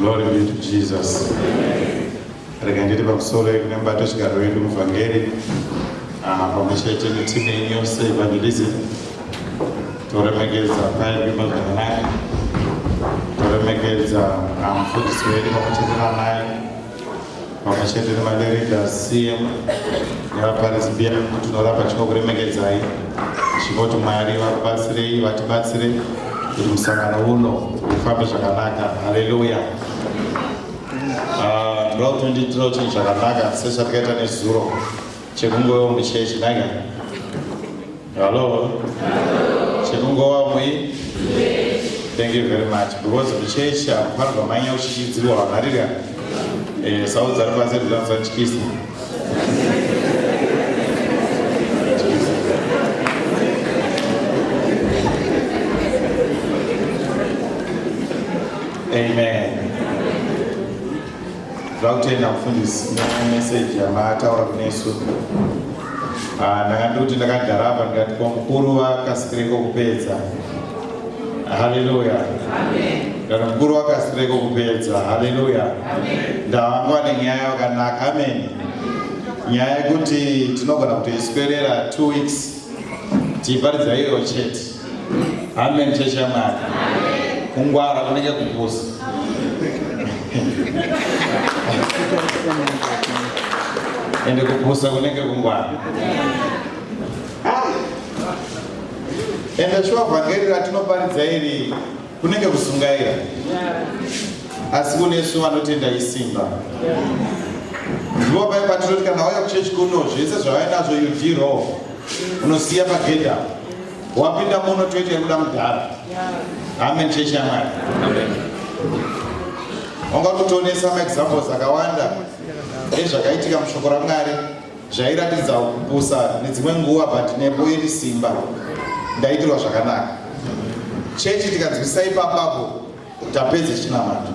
Glory be to Jesus. Rega nditi pamusoro kune mubato chigaro wedu muvhangeri ah, pamwe chete netimu yenyu yose evangelism toremekedza pairwimba zvakanaka toremekedza ah, mufundisi wedu pamwe chete namai pamwe chete nemalerida cm nevaparidzi biyangu tinoramba tinokuremekedzai tichingoti mwari vakubatsirei vatibatsire kuti musangano uno ufambe zvakanaka haleluya ah, ndoda kuti ndiitirawo chinhu chakanaka sezvatakaita nezuro chekungovawo muchechi naka hallo chekungova mui thank you very much because muchechi hamufanirwa manya uchichidzirwa vanharira eh, saudza ari pasi rinosatyisa Amen. Zvakutenda mufundisi nemeseji yamataura kunesu. Ah, ndanga ndikuti ndakagara apa ndikati ko mukuru vakasireko kupedza. Haleluya. Ndati mukuru vakasireko kupedza. Haleluya. Ndavanga vane nyaya yakanaka. Amen. Nyaya yekuti tinogona kutoiswerera 2 weeks tiiparidza iyoyo chete. Amen chechi yaMwari. Kungwara kunenge kupusa. Ende kupusa kunenge kungwara. Ende shuwa vhangeri ratinoparidza iri kunenge kusungaira. Asi kunesu vanotenda isimba. Ndipo paya patinoti kana wauya kuchechi kuno zvese zvavainazvo you deal off. Unosiya pagedhi apo. Wapinda muno toita yekuda mudhara. Amen chechi yaMwari. Wanga kutonesa maexamples akawanda ezvakaitika mushoko raMwari zvairatidza kupusa nedzimwe nguva but nepo iri simba ndaitirwa zvakanaka. Chechi tikanzwisisa ipapapo Tapedza chinamato.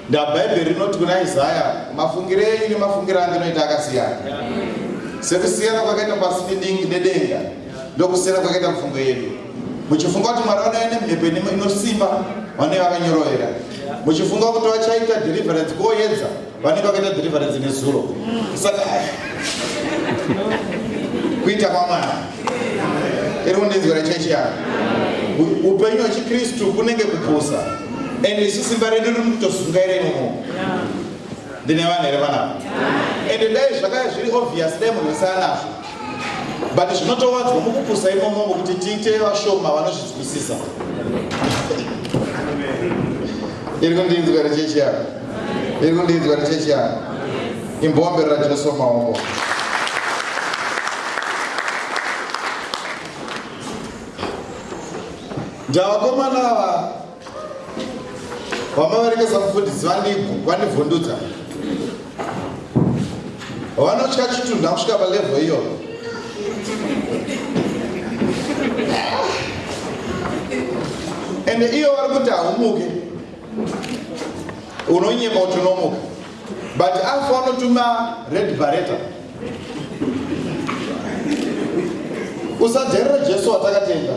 Ndabhaibheri rinoti kuna Isaya, mafungiro enyu nemafungiro angu inoita akasiyana. Sekusiyana kwakaita pasi nedenga, ndokusiyana kwakaita mifungo yedu. Muchifunga kuti Mwari vanouya nemhepo inosimba, vanouya vakanyorovera. Muchifunga kuti vachaita deliverance koyedza, vanenge vakaita deliverance nezuro. Saka kuita kwaMwari iri kundinzwa rechechi yangu. Upenyu hwechikristu kunenge kupusa and isu simba redu riri kutozungaira imomo. Ndine vanhu here panapa? And dai zvakaya zviri obvious dai munhu wese anazvo but zvinotowadzwa mukupusa imomo kuti tiite vashoma vanozvinzwisisa. Iri kundinzwa rechechi yangu. Iri kundinzwa rechechi yangu. Imbombe raJesu maoko. Ndavakomana ava vamaverekesa mufundisi vandivhundutsa. Vanotya chitunha kusvika palevel iyo. Ende iyo vari kuti haumuke. Unonyepa kuti unomuka. But afa vanotuma red bareta. Usadherera Jesu watakatenda.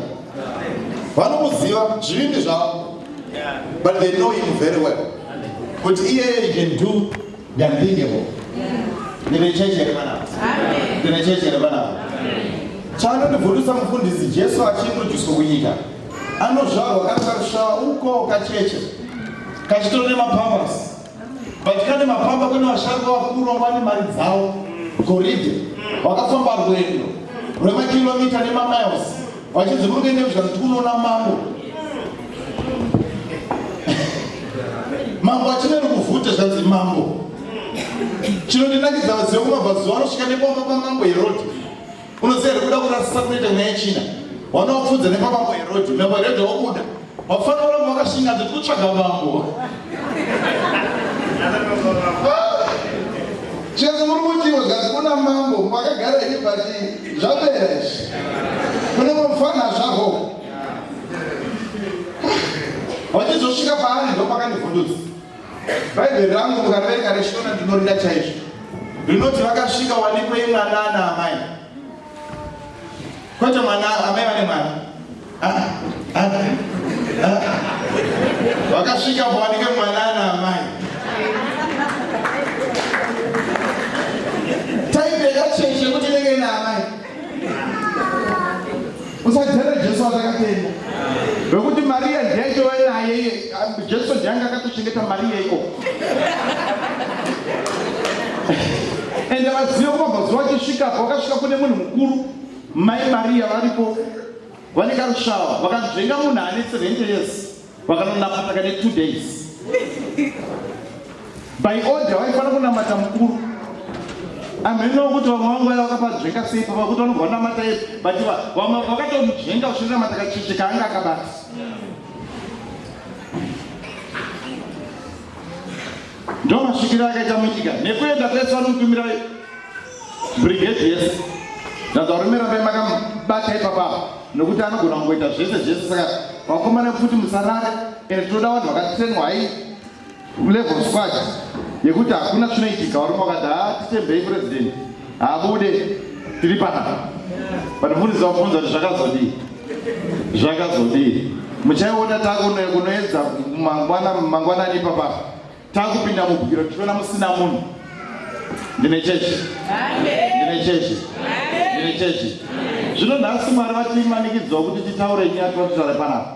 Vanomuziva zvivindi zvavo. But they know him very well. Kuti iyeye he can do the unthinkable. Ndine chechi here panapa? Ndine chechi here panapa? Chaanondivhundutsa mufundisi Jesu achiintroducwa kunyika. Anozvarwa kari karusvava uko kacheche. Kachitori nemapampers. But kane mapamba kune vasharuka vakuru vanga vane mari dzavo goridhe vakafamba rwendo rwemakilomita nemamiles vachinzi muri kuenda kuzvanzi tikunoona mambo mambo achine rukuvhute zvanzi mambo chinondinakidza vaziva kumabvazuva anosvika nepamba pamambo herodhi Unoziva here kuda kurasisa kunoita mweya yechina? Wanowapfudza nepamambo Herodhi, mambo Herodhi wobuda. Wafanira kuramba wakashinga nzoti kutsvaga mambo. Zvikanzi muri kutiwo zvikanzi kuna mambo makagara henyu but zvapera izvi. Kune mufana zvako. Vachizosvika paari ndopakandivhundutsa. Bhaibheri rangu mukariverenga reShona ndinorida chaizvo. Rinoti vakasvika wanikwei mwana ana amai. Kwete mwana amai vane mwana. Ah, ah, ah. Vakasvika pawanike mwana ana amai. naye. Jesu ndiye anga akatochengeta Mariya ikoko. Ende vazive kumabvazuva vachisvikapo, vakasvika kune munhu mukuru, mai Mariya varipo, vane karusvava, vakanzvenga munhu ane 70 years, vakanonamata kane 2 days. By order vaifanira kunamata mukuru. Amheno kuti vamwe vangu vaya vakapanzvenga sei pava kuti vanobva vanamata iye, but vamwe vakatomudzvenga uchinamata kacheche kaanga akabata. Ndo masvikiro akaita munyika nekuenda kwese vanomutumira brigade yese. Ndanza varume rambai makamubata ipapa nokuti anogona kungoita zvese zvese. Saka vakomana futi musarare, ende tinoda vanhu vakatrenwa hai level squad yekuti hakuna chinoitika. Varume vakati haa titembei president haabude tiri panapa. But mufundisi vabvunza kuti zvakazodii, zvakazodii. Muchaiona takunoedza mangwana mangwanani ipapa takupinda mubwiro tichiona musina munhu. Ndine chechi, ndine chechi, ndine chechi. Zvino nhasi Mwari vatimanikidzwa kuti titaure nyaya tinotaura panapa.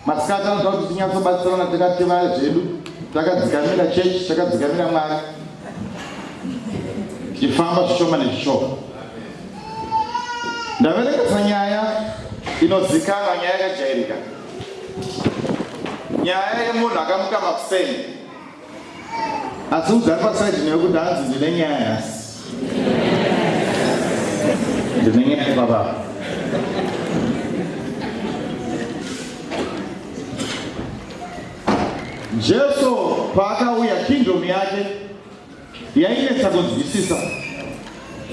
Masikati anoda kuti tinyatsobatsirana takativa zvedu, takadzikamira chechi, takadzikamira Mwari, tichifamba zvishoma nezvishoma. Ndaverengesa nyaya inozikanwa, nyaya yakajairika, nyaya yemunhu akamuka makuseni. Asi udza ari pasaidi newe kuti hanzi ndine nyaya nhasi. Ndine nyaya baba. Jesu paakauya kingdom yake yainetsa kunzwisisa.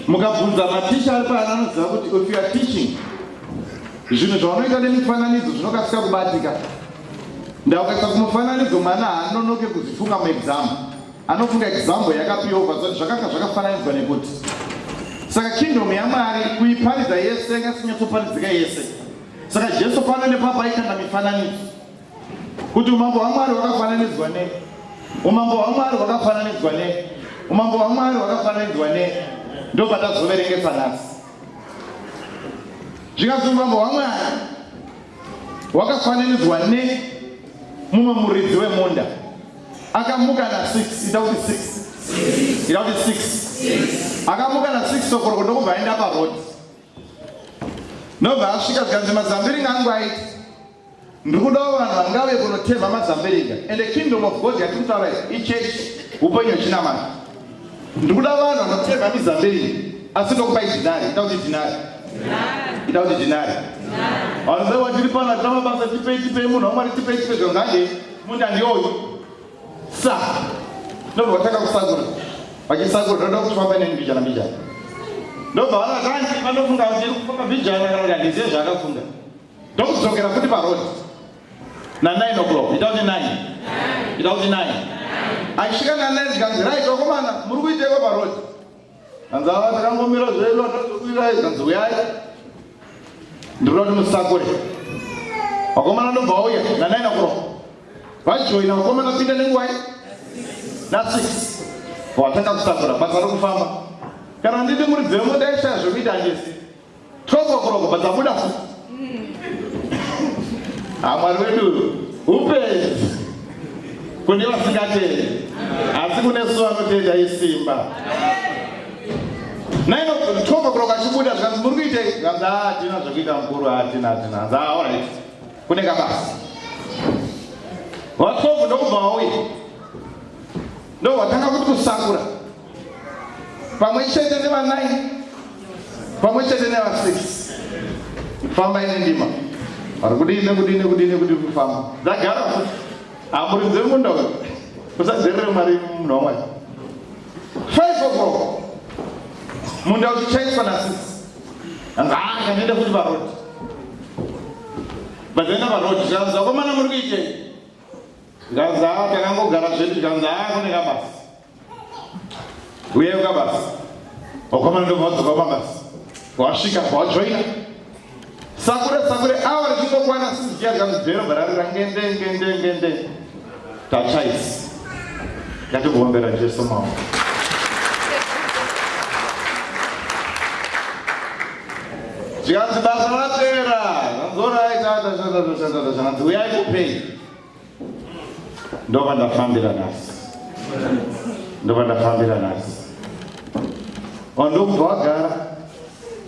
Mukabvunza maticha ari paana anoziva kuti if you are teaching zvinhu zvaunoita nemifananidzo zvinokasika kubatika. Ndaukaisa kumufananidzo mwana haanonoke kuzvifunga muexam. Anofunga example yakapiwa obva zoti zvakanga zvakafananidzwa nekuti. Saka kingdom yaMwari kuiparidza yese yanga isinyatsoparidzika yese. Saka Jesu pano nepapo aikanda mifananidzo. Kuti umambo hwaMwari hwakafananidzwa ne umambo hwaMwari hwakafananidzwa ne umambo hwaMwari hwakafananidzwa ne ndopatazoverengesa nhasi. Zvikanzi umambo hwaMwari hwakafananidzwa ne mumwe muridzi wemunda akamuka na 6 ita kuti 6 ita kuti 6 akamuka na 6 sokoroko ndokubva aenda paroad ndobva asvika zvikanzi mazambiringa angu aiti ndiri kudawo vanhu vangave kunotemha mazambiringa and the kingdom of God yatiri kutaura ichechi upenyu hwechinamata ndiri kuda vanhu vanotemha mizambiringa asi ndokupai dhinari ita kuti dhinari ita kuti dhinari vanhu dai watiri pano hatina mabasa tipei tipei munhu wamwari tipei tipei zvangange munda ndiyoyu sa ndobva vatanga kusakura vachisakura ndoda kuti famba neni mbijana mbijana ndobva vana kanti vanofunga kuti iri kufamba mbijana kana kuti handizive zvaakafunga ndokudzokera futi paroad na 9 o'clock ita kuti 9 ita kuti 9 achisvika na 9 zvikanzi right vakomana muri kuiteiko paroad kanzi ava takangomira zvedu atazokuirai kanzi uyai ndinoda kuti musakure vakomana ndobva vauya na 9 o'clock vajoina vakomana pinda nenguwai na 6 vatanga kusakura basa rokufamba kana nditi muridzi wemunda aishaya zvekuita handisi 12 o'clock but dzabuda futi. Ah, Mwari wedu upenzi kune vasingatendi, asi kune su vanotenda isimba. 12 o'clock achibuda zvikanzi muri kuitei? Zvikanzi ah, hatina zvekuita mukuru, hatina hatina. Hanzi ah, alright, kune kabasa. Wa 12 ndokubva wauya ndovatanga kuti kusakura pamwe chete neva 9 pamwe chete neva 6 fambai nendima vari kudii nekudii nekudii nekudii kufamba ndagara futi hamuridzi wemunda uyu usadzerere mari munhu wamwari 5 o'clock munda uchichaiswa na 6 anga ndoenda futi parodi vazoenda parodi zvanzi vakomana muri kuitei zvikanzi haa takangogara zvedu zvikanzi haa kune kabasa Uyai ukabasa. Wakomana ndobva wadzoka pabasa. Wasvika wajoina. Sakure sakure awa richingokwana siziya zvikanzi bhero bhararira ngende ngende ngende. Tachaisi. Ngatimuombera Jesu maoko. Zvikanzi basa rapera. Zvanzi orai tata tata tata tata. Zvikanzi uyai kupei. Ndovandafambira nhasi, ndovandafambira nhasi. Ndokubva wagara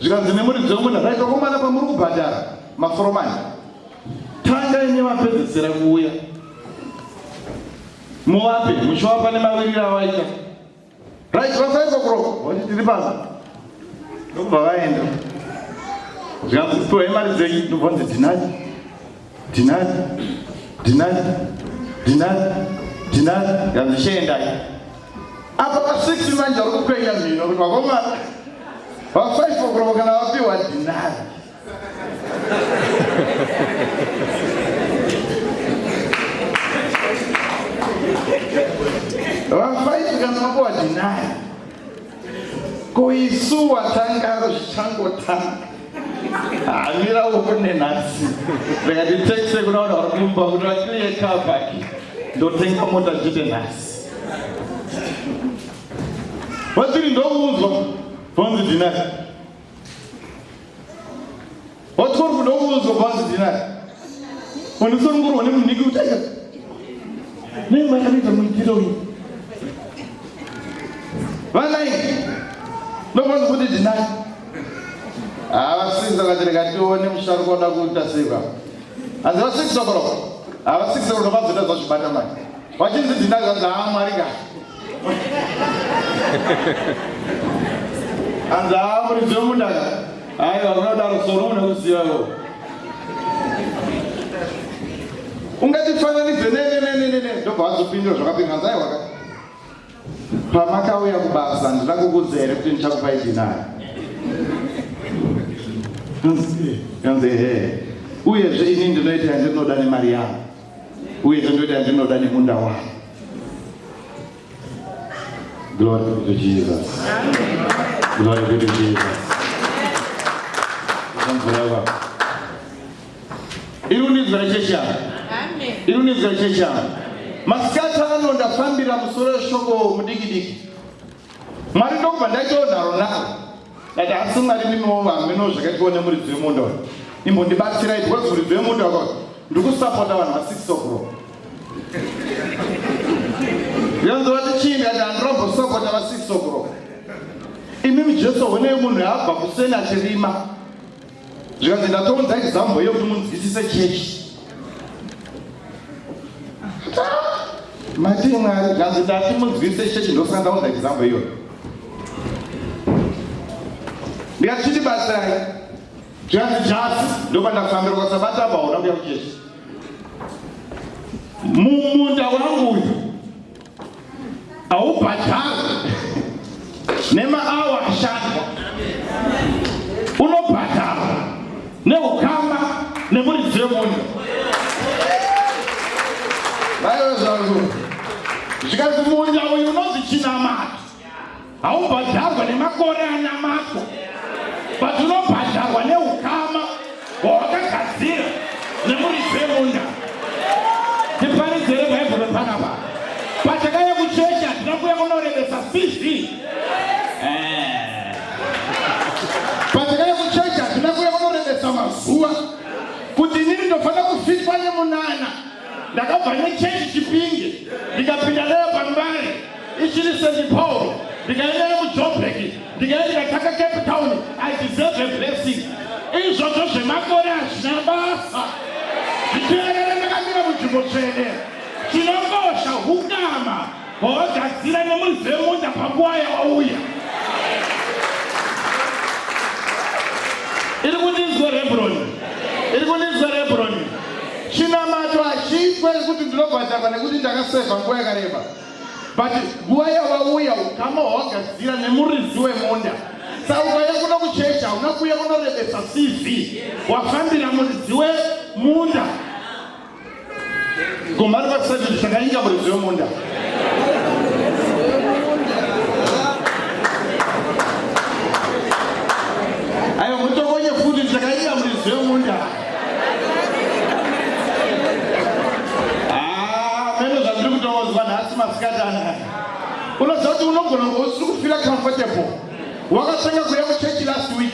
zvikanzi nemuridzi wemunda, right vakomana, pamuri kubhadhara maforomani, tangai nevapedzesera kuuya muvape, muchivapa nemawiriro avaita. Right, va5 o'clock vati tiri pano, ndokubva vaenda. Zvikanzi piwai mari dzenyu. Ndobva nzi dhinari, dhinari, dhinari, dhinari, dhinari. Zvikanzi chiendai. Apa va6 manje vari kukwenya mhino kuti vakomana va5 o'clock kana vapiwa dhinari. Va5 kana vapiwa dhinari, ko isu watanga zvichangotanga? Hamira uku nenhasi ndikati tekise kuna vanhu vari kumba kuti vaclear car park, ndotenga mota chete nhasi. Vatiri ndokuudzwa vonzi dhinari, va12 ndokuudzwa vanzi dhinari, wandisorongorwa nemunhiki kuti aika nei makanoita muitiro uyu. Va9 ndovanzi kuti dhinari. Hava6 akati reka tione musharuka uda kuita sei pa hanzi va6 o'clock. Hava6 o'clock vazoita zvazvibata manje, vachinzi dhinari, vanzi haa Mwari ka, hanzi haa muridzi wemundaka, aiwa unodaro soro une kuziva iwo ungatifananidze nenenenene. Ndobva vazopindura zvakapindura, hanzi aiwa ka, pamakauya kubasa ndida kukuudza here kuti ndichakupai dhinari? Yanzi ehe. Uyezve ini ndinoita yandinoda nemari yangu, uyezve ndinoita yandinoda nemunda wangu. Glory be to Jesus. Glory be to Jesus. Mvura baba. Iri kundinzwa chechi yangu? Iri kundinzwa chechi yangu? Masikati ano ndafambira musoro weshoko mudiki diki. Mwari ndokubva ndaitawo nharo naro. Ndati asi Mwari mimiwo hameno zvakaitwa nemuridzi wemunda uyu. Imbondibatsirai because muridzi wemunda wako ndikusapota vanhu va6 o'clock. Yanzi vati chii? Ndati handirambosapota va6 o'clock. Imimi Jesu honei munhu yaabva kuseni achirima. Zvikanzi ndatounza example yekuti munzwisise chechi. Mati Mwari, zvanzi ndati munzwisise chechi, ndosaka ndaunza example iyoyo. Ndikati chitibatsirai. Zvikanzi jasi ndopandafambira kwasabata apa hauna kuya kuchechi. Mumunda wangu uyu haubhadharwi nemaawa ashandwa, unobhadharwa neukama nemuridzi wemunda. Vaiva zvangu, zvikanzi munda uyu unonzi chinamato, haubhadharwa nemakore anamatwa, but unobhadharwa neukama hwawakagadzira nemuridzi wemunda. Tiparidzere bhaibheri panapa. Patakauya kuchechi hatina kuuya kunorebesa CV. Patakauya kuchechi hatina kuuya kunorebesa mazuva kuti inini ndofanira kufitwa nemunana. Ndakabva nechechi Chipinge, ndikapinda nayo paMbare ichiri St Paul, ndikaenda nayo muJoburg, ndikaenda ndikatanga Cape Town. I deserve a blessing. Izvozvo zvemakore hazvina basa, zvichirerere ndakamira munzvimbo tsvene. Chinokosha hukama hwawagadzira nemuridzi wemunda panguva yawauya. Iri kundinzwa Hebroni? Iri kundinzwa Hebroni? Chinamato hachiitwe kuti ndinobhadharwa nekuti ndakasevha nguva yakareba, but nguva yawauya, ukama hwawagadzira nemuridzi wemunda. Saka ukauya kuno kuchechi hauna kuuya kunorebesa CV, wafambira muridzi wemunda. Gomari vasati zvakainga muridzi wemunda. Aiwa mutokonye futi, zvakainga muridzi wemunda. Ah, meno zvandiri kutongonzwa nhasi masikati anaya. Unoziva kuti unogona kunge usiri kufeela comfortable. Wakatanga kuuya kuchechi last week.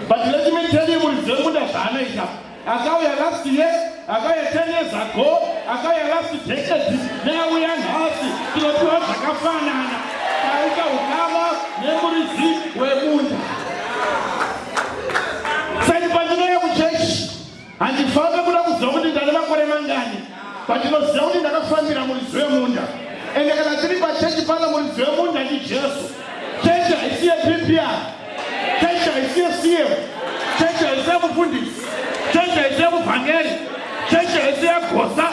But let me tell you, muridzi wemunda zvaanoita. Akauya last year. Akauya 10 years ago, akauya last decade, neauya nhasi, tinopiwa zvakafanana. Taita ukama nemuridzi wemunda. Sani pandinouya kuchechi, handifambe kuda kuziva kuti ndane makore mangani, but ndinoziva kuti ndakafambira muridzi wemunda. Ende kana tiri pachechi pano, muridzi wemunda ndiJesu. Chechi haisi yePPR, chechi haisi yeCM, chechi haisi yemufundisi, chechi haisi yemuvhangeri, chechi haisi yegosa,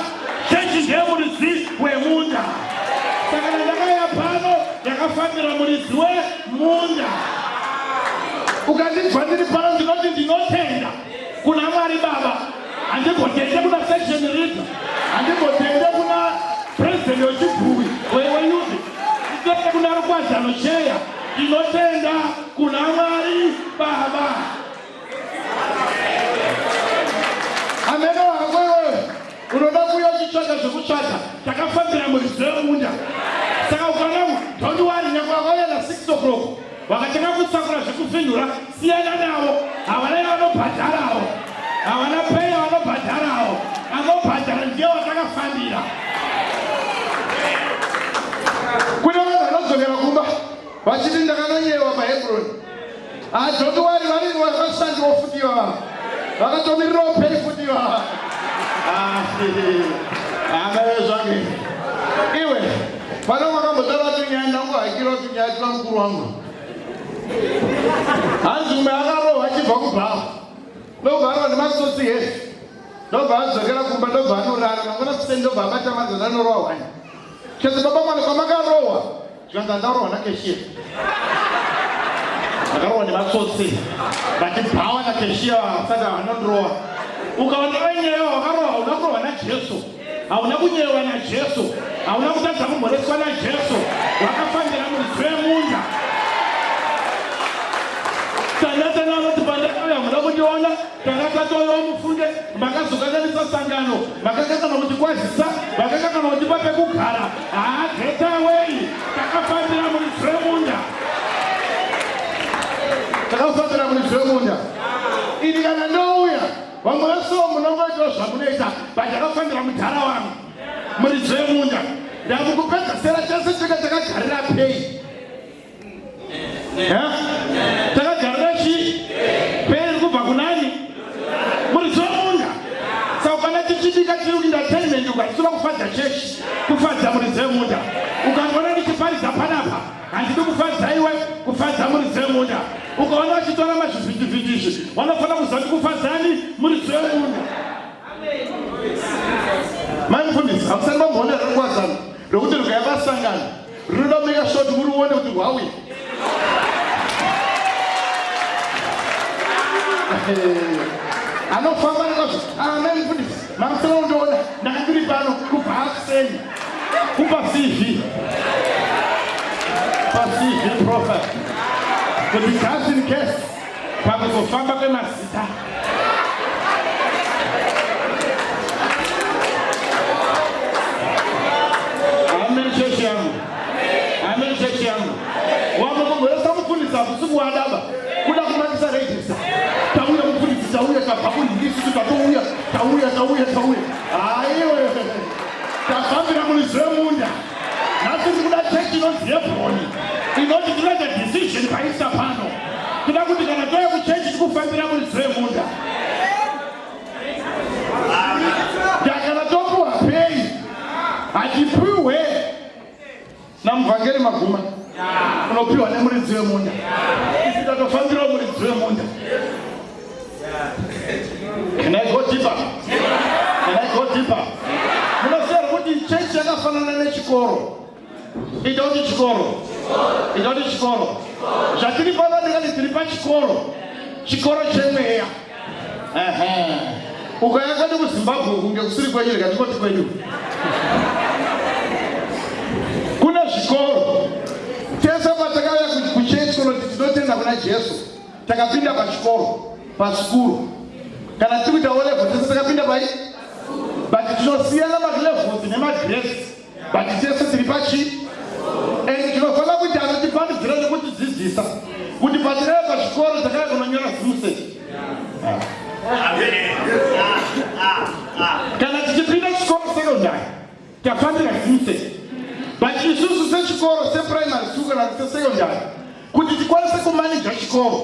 chechi ndeyemuridzi wemunda. Saka kana ndakauya pano, ndakafambira muridzi wemunda. Ukandibva ndiri pano, ndinoti ndinotenda kuna Mwari Baba, handigotende kuna section leader, handigotende kuna president wechibhuwi weyouth, nditende kuna Rukwazano cheya, ndinotenda kuna Mwari Baba. Ameno hako iwewe unoda kuuya uchitsvaga zvekutsvaga. Takafambira muridzi wemunda. Saka ukaona, don't worry, nyangwe vakauya na 6 o'clock vakatanga kutsakura zvekufinhura, siyana navo. Havana vanobhadharawo, havana pay vanobhadharawo. Anobhadhara ndiye watakafambira. Kune vanhu vanodzokera kumba vachiti ndakanonyewa paHebroni. Ah, don't worry, vari vakashandiwa futi ivava, vakatomirirawo pay futi ivava. Hama zvange iwe pano makambotaura tunyaya, ndangohakirawo tunyaya twa mukuru wangu. Hanzi umwe akarohwa achibva kubhawa, ndobva arwa nematsotsi hefi, ndobva adzokera kumba, ndobva anorara. Mangwana kuseni ndobva abata mazana, anorohwa wani. Chezi baba mwana, kwamakarohwa? Zvikanzi andarohwa nakeshiya, Akarohwa nematsotsi vachibhawa nakeshiya, vasati havanondirohwa. Ukaona vainyewa, wakarohwa, hauna kurohwa naJesu, hauna kunyewa naJesu, hauna kutadza kumhoreswa naJesu, wakafambira muridzi wemunda. Tanatana vanoti pandakauya muda kundiona, tanga tatoiwa mufunge, makazokanganisa sangano, makakangana kuti kwazisa, makakangana kutipa pekugara. Haa, get away! Takafambira muridzi wemunda. Takafambira muridzi wemunda. Ini kana ndouya, vamwe vesowo munongoitawo zvamunoita, but ndakafambira mudhara wangu, muridzi wemunda. Ndamukupedza sera chese chega takagarira pay. Takagarira chii? Pay iri kubva kunani? Muridzi wemunda. Saka kana tichibika, tiri kuita entertainment, ukatisura kufadza chechi, kufadza muridzi wemunda. Ukandiona ndichiparidza panapa, handidi kufadza iwe, kufadza muridzi wemunda. Ukaona vachitora mazvivhitivhiti izvi, vanofanira kuziva kuti kufadzani muridzi wemunda. Mai mufundisi, hamusati mamboona rinokwazana rokuti rukaya pasangano rinoda kumeka sure kuti murione kuti rwauya. Anofamba nekwazvo. Ah, mai mufundisi, mamusana undiona ndanga ndiri pano kubva akuseni. Kupa CV, pa CV profile, kuti just in case pakuzofamba kwemazita. Amen, chechi yangu. Amen, chechi yangu. Wamwe kumhoresa mufundisi hakusi kuwadaba, kuda kumakisa register. Tauya mufundisi, tauya, tabva kunhingi isusu, tatouya, tauya, tauya, tauya. Haiwe, tafambira muridzi wemunda. Nhasi tikuda chechi inonzi Hebroni, inoti tinoita decision paisa pano, toda kuti kana touya kuchechi tikufambira muridzi wemunda. Kana topuwa pay, hachipiwe namuvhangeri Maguma, unopiwa nemuridzi wemunda. Isi tatofambirawo muridzi wemunda. Can I go deeper? Can I go deeper? Munoziva kuti chechi yakafanana nechikoro? Ita kuti chikoro, ita kuti chikoro. Zvatiri pano, ndingati tiri pachikoro, chikoro chemweya. Ehe. Ukaya kwedu kuZimbabwe, kunge kusiri kwenyu, rega tikoti kwedu kune zvikoro. Tese patakauya kuchechi kunoti tinotenda kuna Jesu, takapinda pachikoro, pasukuru. Kana tiri kuita O level, tese takapinda pai, but tinosiyana malevels nemagrades, but tese tiri pachi. And tinofanira kuti anotipandidzira nekutidzidzisa kuti patinauya pazvikoro, takauya kunonyora ZIMSET. Tafambira ZIMSEC. But isusu sechikoro seprimary school kana kuti sesecondary kuti tikwanise kumaneja chikoro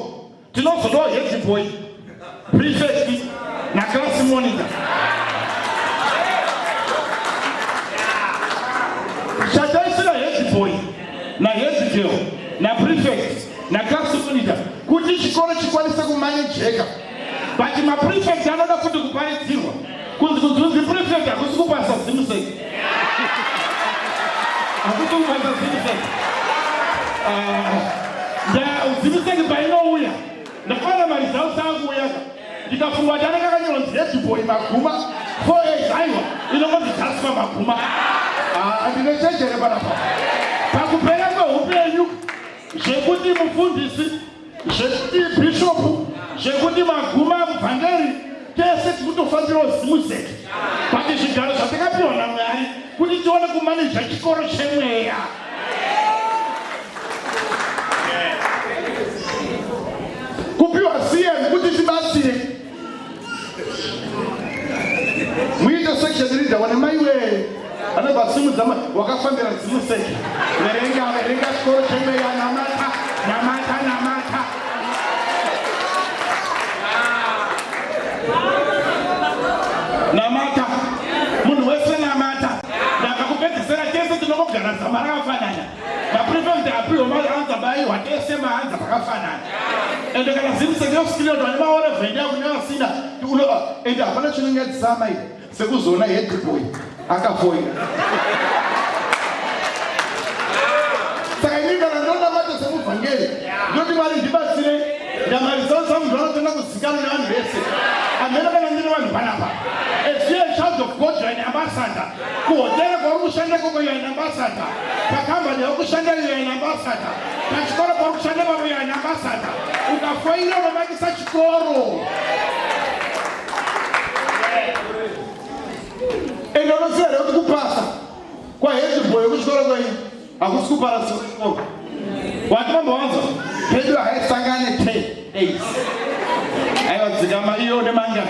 tinozodawo head boy, prefect naclass monitor. Chataisira head boy nahead girl naprefect naclass monitor kuti chikoro chikwanise kumanejeka. But maprefect anoda futi kuparidzirwa kunzi kunzi prefect hakusi kupasa ZIMSEC, hakusi kupasa ZIMSEC. ZIMSEC painouya ndakaona maresults angu uyaka, ndikafunga kuti anenge akanyorwa nzi head boy Maguma 4 aiwa, inongonzi Jasper Maguma. Ndinechenjere panapa. Pakupera kweupenyu, zvekuti mufundisi, zvekuti bhishopu, zvekuti Maguma mubvangeri, tese tikutofanirawo ZIMSEC, but zvigaro zvatakapiwa naMwari kuti tione kumaneja chikoro chemweya. Kupiwa CM kuti tibatsire muite section leader. Wane maiwe anobva simudza, wakafambira ZIMSEC. Verenga, verenga chikoro chemweya. Namata, namata, namata. Namata, munhu wese namata. Ndakakupedzisira, tese tinongogara zama rakafanana. Maprefect apiwa maanza baiwa, tese maanza pakafanana. Ende kana ZIMSEC yosikile kuti vane maorevhendi akune vasina. Ende hapana chinonyadzisa amai sekuzoona head boy akafoira. Saka ini kana ndonamata semuvhangeri, ndoti, "Mwari, ndibatsire ndamarizao zangu ndvanotanga kuzikanwa nevanhu vese." Hamene kana ndine vanhu panapa. As you a child of God, you are an ambassador. Kuhotera kwauri kushanda ikoko, you are an ambassador. Pakambani yauri kushanda, you are an ambassador. Pachikoro pauri kushanda pavo, you are an ambassador. Ukafoira, unomakisa chikoro. Ende unoziva here kuti kupasa kwahead boy kuchikoro kwenyu hakusi kuparasa chikoro? Wati mambowanza Pedu haisangane 10 8. Aiwa, dzikama. Iyo nemangani,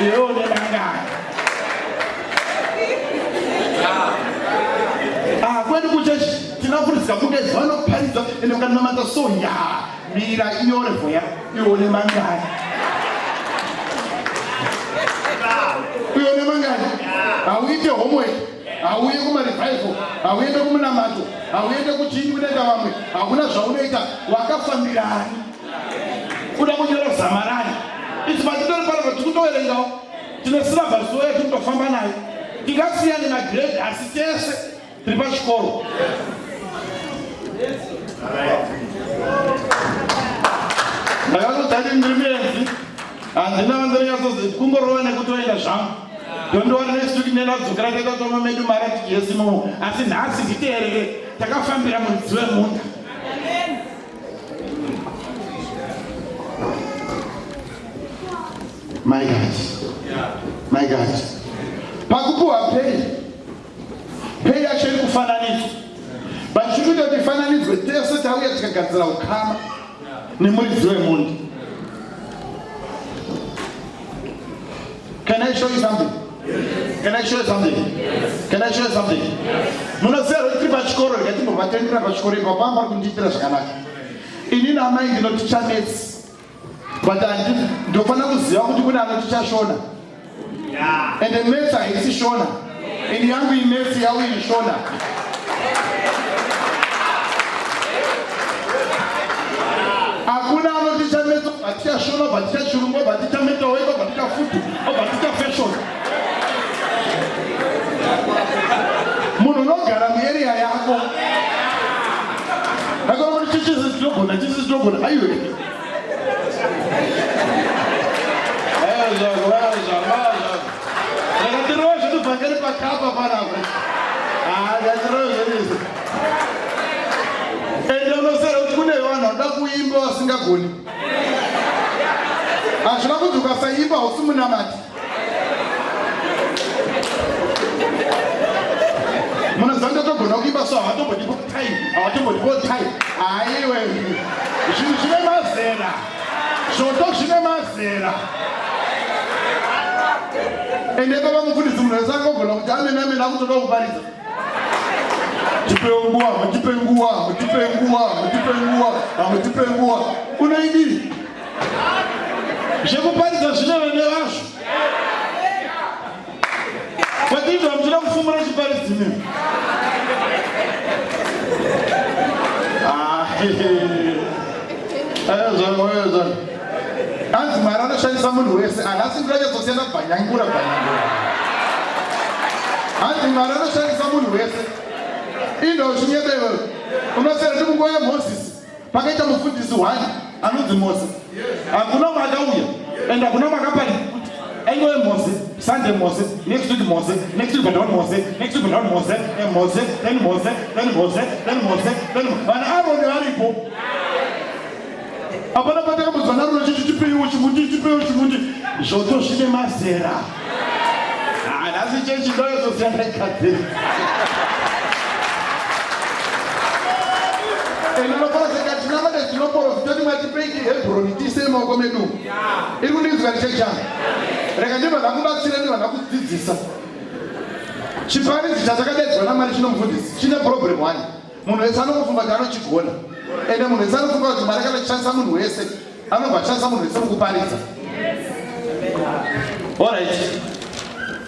iyo nemangani. Ah, kwedu kuchechi tinofundiswa kunge vanoparidza ende ukanamata so ya mira iyorevo ya ione mangani, ione mangani. Hauite homework, hauye kumarevival, hauende kumunamato, hauende kuchii kunoita vamwe, hakuna zvaunoita. Wakafambirani? Kuda kunyora zamarani isi patitori panapa, tikutoverengawo, tine syllabus wo yatinotofamba nayo. Tingasiyane magrade, asi tese tiri pachikoro. Ndakazotati ndiri muenzi, handina vandinonyatsozi kungorova nekutoenda zvangu. Dondowana next week nendadzokera, taita toma medu mari atijesi momo. Asi nhasi nditeerere, takafambira muridzi wemunda. My God, my God. Pakupuhwa pay, pay yacho iri kufananidzwa, but chikuita kuti ifananidzwe, tese tauya tikagadzira ukama nemuridzi wemunda. Can I show you something? Can I show you something? Can I show you something? Munoziva kuti tiri pachikoro, rikatimbombatendera pachikoro ipapo, pamba pari kundiitira zvakanaka. Inini amai ndinoticha maths, but ndofanira kuziva kuti kune anoticha Shona, ende maths haisi Shona. Ini yangu imaths, yau iri Shona. Hakuna anoticha maths obva Shona, obva ticha Chirungu, obva ticha metalwork, obva ticha food, obva ticha fashion. Munhu unogara muarea yako akaona kuti chichisi tinogona, chisi tinogona. Aiwe, Zvako, zvako, ndakatirova zvedu vhangeri pakapa panapa. Ndatirova zvedu izvi. Ende unosera kuti kune vanhu vanoda kuimba vasingagoni. Hazvina kunzi ukasaimba hausi munamati. Munoziva ndotogona kuimba, so havatombodipo time, havatombodipo time. Aiwe, zvinhu zvine mazera, zvoto zvine mazera. Ende baba mufundisi munhu wese angogona kuti amene amene akutoda kuparidza. Tipe nguva, mutipe nguva, mutipe nguva, mutipe nguva, mutipe nguva. Unoidii? Zvekuparidza zvine vene vazvo. Kwatizva muchida kufumura chiparidzi mimi. Ah, zvangu. Hanzi Mwari anoshandisa munhu wese. Hanhasi ndinonyatsokusiyana bvanyangura bvanyangura. Hanzi Mwari anoshandisa munhu wese. Indo uchinyeba iwewe. Unosera kuti munguva yaMozisi pakaita mufundisi one anonzi Mose. Hakuna umwe akauya and hakuna umwe akaparidza kuti aingove Mose, Sunday Mose, next week Mose, next week down Mose, next week down Mose, and Mose, then Mose, then Mose, then Mose, then Mose. Vana Aroni varipo. Hapana patakambonzwa naRuno chiti tipeiwo chimuti, tipeiwo chimuti. Zvoto zvine mazera. Ah, nhasi chechi ndoyozosiyana ikadziri. Ende unofara seka tinamata tinoporofita kuti mwatipei Hebroni tiise maoko medu. Iri kundinzwa chechi yangu. Rega ndibva ndakubatsira ndibva ndakudzidzisa. Chiparidzi chatakadaidzwa naMwari chinomufundisi chine problem one. Munhu wese anongofunga kuti anochigona. Ende munhu wese anofunga kuti Mwari kana achishandisa munhu wese anobva achishandisa munhu wese mukuparidza. Alright.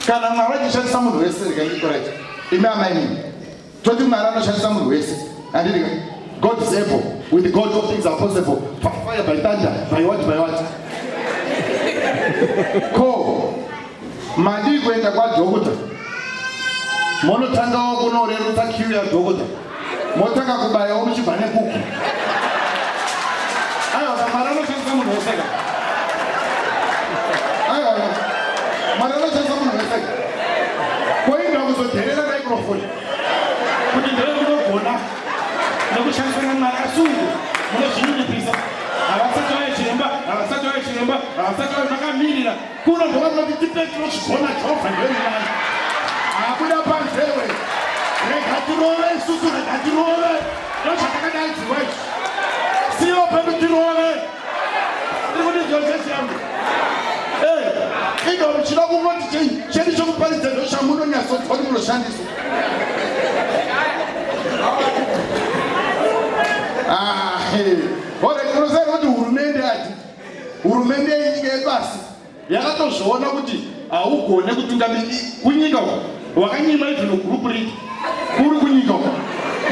Kana Mwari achishandisa munhu wese rega ndikoraita. Imi amai mimi. Toti Mwari anoshandisa munhu wese. Handiti ka? God is able. With God all things are possible. By fire, by thunder, by what, by what. Ko Madii kuenda kwadhokota monotangawo kunorerutsa kiu yadhokota motanga kubayawo muchibva nekuku. Aiwa Mwari anoshandisa munhu wese ka. Aiwa Mwari anoshandisa munhu wese ka. Koinda kuzodherera microphone kuti ndeve munogona nekushandisa namwari asi uku munozvininipisa. Havasati vave chiremba, havasati vave chiremba, havasati vave makamirira Kuno ndovanoti tipe tinozvigona Jehovha ndoimani. Abuda panzewe. Rega tirove isusu rega tirove. Ndozvatakadaidzirwa izvi. Siyo pedu tirove. Tiri kuti jojeshi yangu. Eh, ido muchida kungoti chei chedu chokuparidza ndochamunonyatsonzwa kuti munoshandiswa. Ah, hey. Alright, unoziva kuti hurumende ati Hurumende yenyika yepasi yakatozviona kuti haugone kutungamira kunyika uko wakanyima even group leader kuri kunyika uko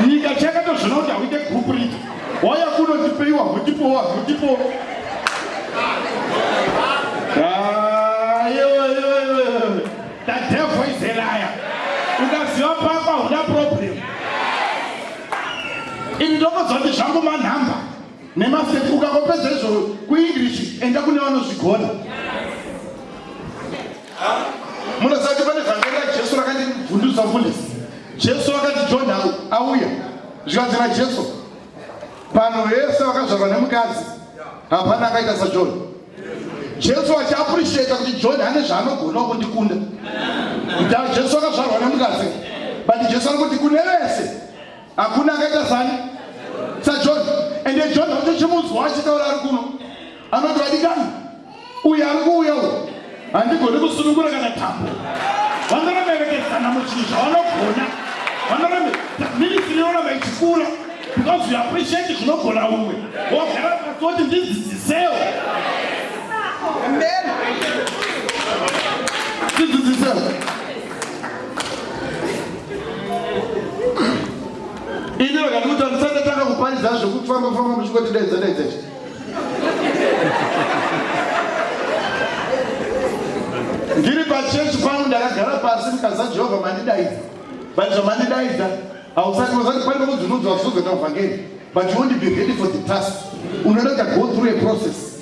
nyika chakatozviona kuti hauite group leader wauya kuno tipeiwa mutipowa mutipowa The devil is a liar. Ukaziva papa huna problem. Ini ndokozoti zvangu manhamba. Nemaseti ukangopedza izvo kuEnglish enda kune vanozvigona. Munoziva kuti pane vhangeri raJesu rakandibvundutsa mufundisi. Jesu akati John auya zvikanzi naJesu vanhu vese vakazvarwa nemukadzi hapana akaita saJohn. Jesu achiappreciata kuti John ane zvaanogonawo kundikunda. Jesu akazvarwa nemukadzi but Jesu ari kuti kune vese Hakuna akaita sani saJohn. Ende John utochimunzwa achitaura ari kuno anoti vadikani uyu ari kuuya uyu handigoni kusunungura kana tambo. Vanoremerekedzana muchinhu zvavanogona, vanoreme ministry inoramba ichikura because you appreciate zvinogona umwe wogara pasi woti ndidzidzisewo. Amen. Ndidzidzisewo. Ini vakandikuti ndisati ndatanga kuparidza zvekufamba famba muchingoti daidza daidza izvi. Ndiri pachechi pangu ndakagara pasi ndikaza Jehovha mandidaidza. But zvamandidaidza hausati usati pane pekudzinudzwa kuzozoita muvhangeri. But you won't be ready for the task. Unoda kuita go through a process.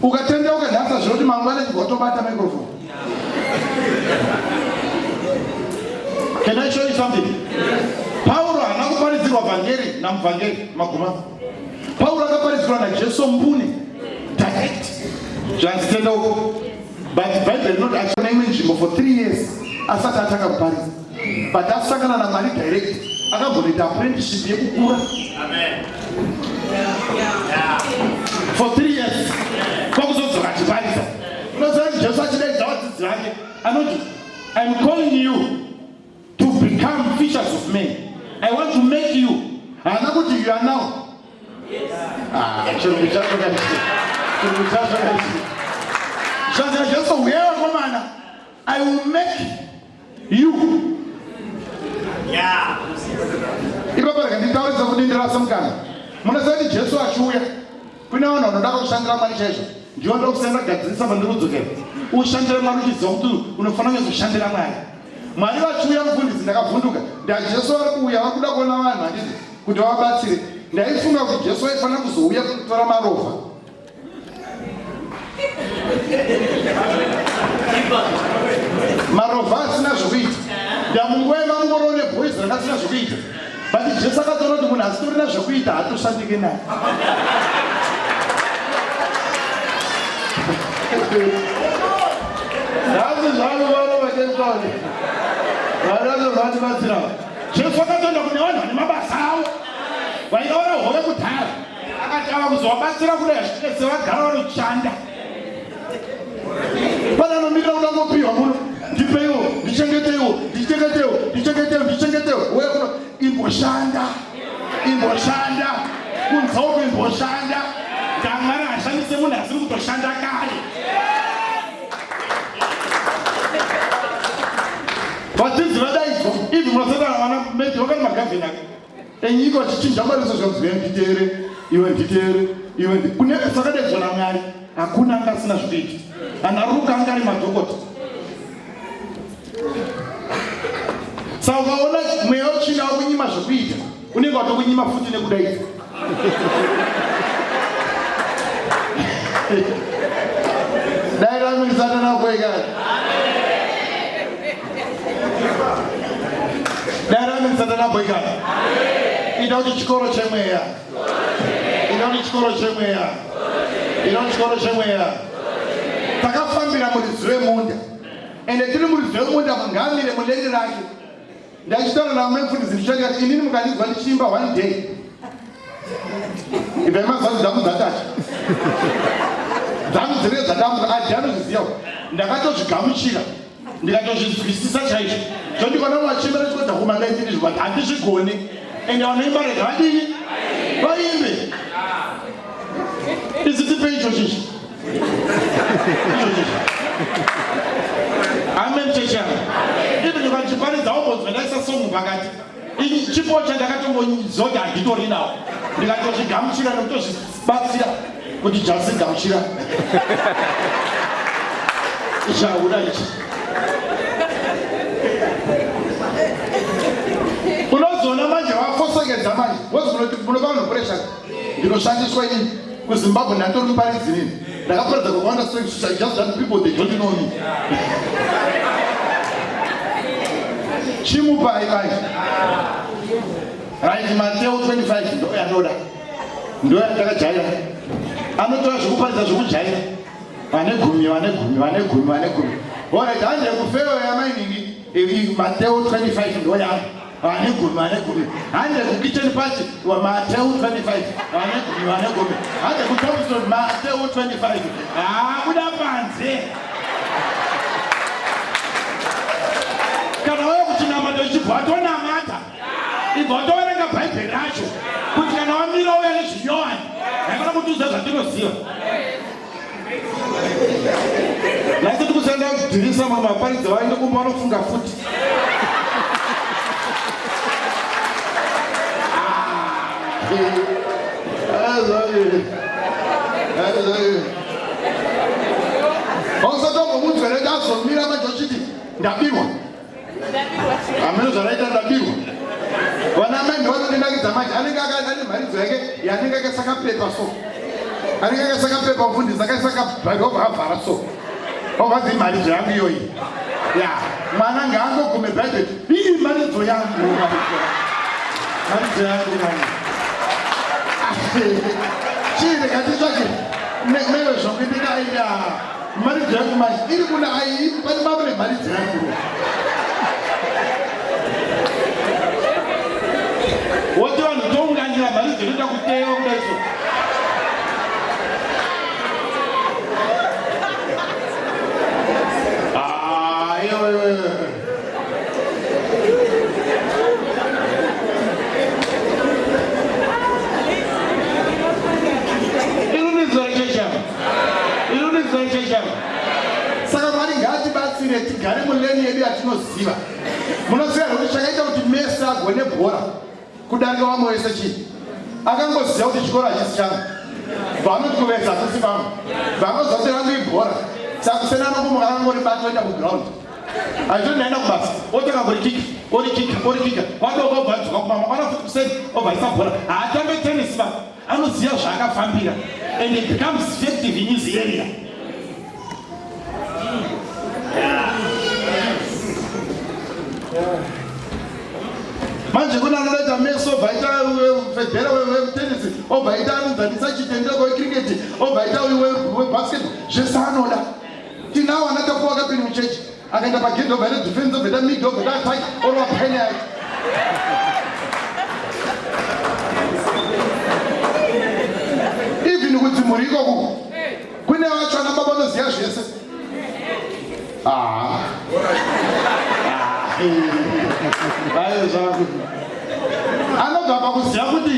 Ukatendeuka nhasi hazvino kuti mangwana chibva watobata microphone. Can I show you something? Pauro haana kuparidzirwa vhangeri namuvhangeri maguma. Pauro akaparidzirwa naJesu mbune direct. Zvanzi tendeuka. But Bible rinoti achona imwe nzvimbo for 3 years asati atanga kuparidza. But asangana naMwari direct akambonoita apprenticeship yekukura. Amen. For 3 years kwakuzodzoka achiparidza. Unoziva kuti Jesu achi dzake anoti, "Im calling you to become fishers of men. I want to make you." Haana kuti you are now. Ah, chirungu chacho kaichi, chirungu chacho kaichi. Zvanzi Jesu, "Uyai vakomana, I will make you." Ipapo rega nditaurise kuti ndirase mukana. Munoziva kuti Jesu achiuya kune vanhu vanoda kushandira Mwari chaizvo, ndivo ndokusenda gadzirisa pandiri kudzokera. Ushandire Mwari uchiziva kuti unofanira kunyatsokushandira Mwari. Mwari vachiuya, mufundisi, ndakavhunduka. NdaJesu vari kuuya, vari kuda kuona vanhu, handiti, kuti vavabatsire. Ndaifunga kuti Jesu vaifanira kuzouya kutora marovha, marovha asina zvokuita. Ndamunguva yemamungoro neboys ranga asina zvokuita, but Jesu akatoona kuti munhu asitorina zvokuita hatoshandike naye. Nhasi zvavo vana vaCape Town vanovabatsira. Jesu akatoenda kune vanhu vane mabasa avo, vaiora hove kudhara. Akati ava kuzovabatsira kudai zvichitese vagara vanoshanda. Pane anomirira kuda ngopiwa muno, "Ndipeiwo, ndichengeteiwo, ndichengeteiwo, ndichengeteiwo, ndichengeteiwo." Uye kuno imboshanda, imboshanda kunze uko, imboshanda. NdaMwari hashandise munhu asiri kutoshanda kare. Vadzidzi vadaidzwa ivi, munosatana vana meti vakati magavhina enyika vachichinja mariso zvanzi, "Nditeere iwe, nditeere iwe." Kune sakadaidzwa naMwari hakuna anga asina zvikuita. Ana Ruka anga ari madhokota. Saka ukaona mweya wetsvina wakunyima zvekuita, unenge watokunyima futi nekudaidzwa. Dai ramirisana nakoikani, dai ramirisana naboikani. Ita kuti chikoro chemweya, ita kuti chikoro chemweya, ita kuti chikoro chemweya. Takafambira muridzi wemunda, ende tiri muridzi wemunda ngamire mulendi rake. Ndachitaura namufundisi ndichati, inini mukandinzwa ndichiimba one day, ibvai mazuva dzangu dzatacha, dzangu dzinenge dzadambuka. Adi anozviziva, ndakatozvigamuchira, ndikatozvinzwisisa chaizvo. Zvondikona vachimba chikodza kumangaitini, but handizvigoni. Ende vanoimba rega vadini, vaimbe. Isi tipe icho chichi, icho chichi. Amen, chechi yangu. Even ukandiparidza umbonzwa ndaisa song pakati. Chipo chandakatongoziva kuti handitori nawo, ndikatozvigamuchira nekutozvibatsira kuti jasigamuchira ichahuda ichi. Unozoona manje wafosekedza manje, munopa vanhu pressure. Ndinoshandiswa inini kuZimbabwe, ndatori muparidzi nini, ndakaparidza kwakawanda. Just that people, they don't know me. Chimupai manje. Right, Mateo 25 ndo yanoda, ndo yatakajaira. Anotora zvekuparidza zvekujaira, vane 10, vane 10, vane 10, vane 10. Alright, hande kufeyo yamainini. Mateo 25 ndo yangu, vane 10, vane 10. Hande kukitchen party, Mateo 25, vane 10, vane 10. Hande kuThompson, Mateo 25. Habuda panze. Kana wava kuchinamata, ichibva watonamata, ibva watoverenga Bhaibheri racho, kuti kana wamira uya nezvinyowani, haikona kutiudza zvatinoziva. Nhasi tikusenda kudhirisa mamwe vaparidzi, vaende kumba vanofunga futi. Hausati wambomunzwa nekuti azomira manje uchiti, "Ndabirwa." Hameno zvaraita, "Ndabirwa." Vana mai ndovanondinakidza manje. Anenge ane mharidzo yake yanenge akaisa kapepa so, anenge akaisa kapepa, mufundisi akaisa kabhaibheri, avhara so, obva mharidzo yangu iyoyi ya mwana ngaangogume Bhaibheri, "Ii, mharidzo yangu, mharidzo yangu mwana." Chii, ndikatitsvake mewe zvokuitika iya mharidzo yangu manje iri kuna ai pane mamwe nemharidzo yangu. Woti vanhu tounganira mharidzo inoita kutewa kudai so. Ah. Saka Mwari ngaatibatsire tigare muleni yedu yatinoziva. Munoziva here kuti chakaita kuti Messi agone bhora kudarika vamwe vese chii? Akangoziva kuti chikoro hachisi changu. Vanoti kuveza hachisi pangu. Vanoziva kuti rangu ibhora. Saka kusena anongomuka akangoribata oenda kuground. Achiti ndaenda kubasa, otanga kurikika, orikika, orikika. Wadoka obva adzoka kumba, mangwana futi kuseni obva aisa bhora. Haatambe tennis ba. Anoziva zvaakafambira and it becomes effective in his area. Manje kuna anodaita meso obva aita fedhera wetenisi obva aita anonzanisa chitendeko wecricket obva aita webasketball zvese anoda. Tinawo ana Tapuwa akapinda muchechi akaenda pagedhi obva aita defense obva aita mid obva aita attack orova penalty. Even kudzimhuri ikoku kune vacho ana baba vanoziva zvese. Ah. Ah. Zvako. Anobva pakuziva kuti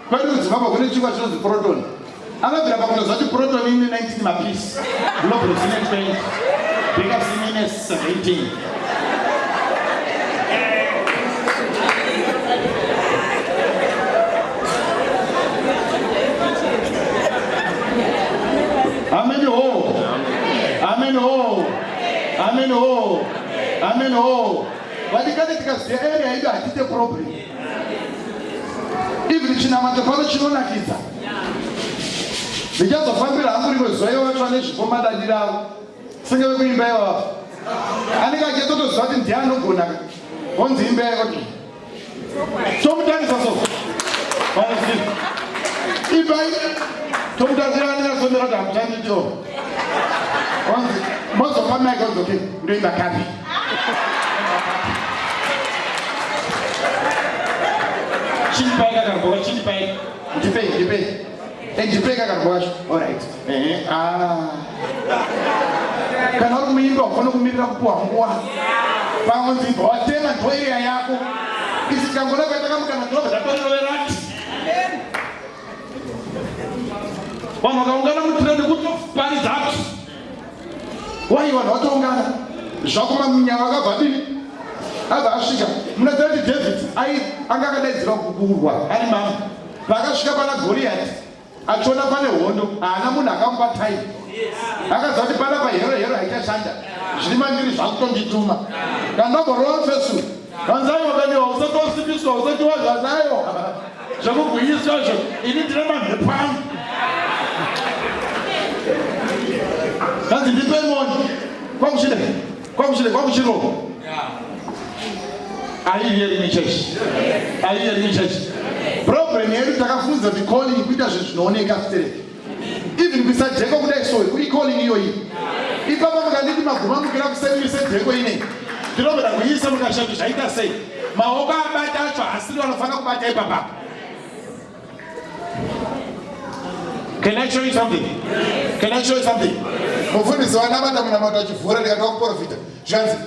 kwedu kuZimbabwe kune chingwa chinonzi proton. Anobvira pakunoziva kuti proton ine 19 mapisi, globulus ine 20, backups ine 17. Amen ho. Amen ho. Amen ho. Amen ho. Vadikani tikaziva area yedu hatiite problem. Even chinamato pano chinonakidza. Ndichazofambira hangu rimwe zuva ivo vacho vane zvipo madadira avo. Senge vekuimba ivavo. Anenge achitotoziva kuti ndiye anogona. Onzi imba yako. Tomutarisa so. Vanozii. Imbai. Tomutarisa anenge asomera kuti hamuchanditiwo. Onzi mozopa mic onzi okay ndoimba kapi. Chindipai kakarboka chindipai. Ndipei ndipei. Eh ndipei kakarbo kacho. All right. Eh ah. Kana uri muimba ufanira kumirira kupuwa nguva. Panonzi ibva watema ndo area yako. Isi tikangoona kwaita kamukana tinobva tatoriroverati. Vanhu vakaungana mutireni kutoparidza Wai vanhu vatoungana zvako mamunyama akabva adini abva asvika munoziva kuti David ai anga akadaidzirwa kukurwa ari mambo paakasvika pana Goriati achiona pane hondo haana munhu akamupa time akaziva kuti pana pahero hero haichashanda zviri mandiri zvakutondituma kana ndamborova fesu vanzaiwa kaniwa usati wasimbiswa usati wazvanaiwa zvekugwinyiswa izvo ini ndine mamhepo angu hanzi ndipe moni kwakuchide kwakuchide kwakuchirova. Are you hearing me church? Are you hearing me church? Problem yedu takafunza kuti calling kuita zvinhu zvinooneka stereki. Even kuisa jeko kudai so icalling iyoyi. Ipapa mukanditi maguma mukira kuseni mise jeko inei. Ndinobvira kuisa mukashati zvaita sei? Maoko abata acho hasiri vanofanira kubata ipapa. Can I show you something? Can I show you something? Mufundisi vanamata munamato achivhura ndikati wakuprofita zvikanzi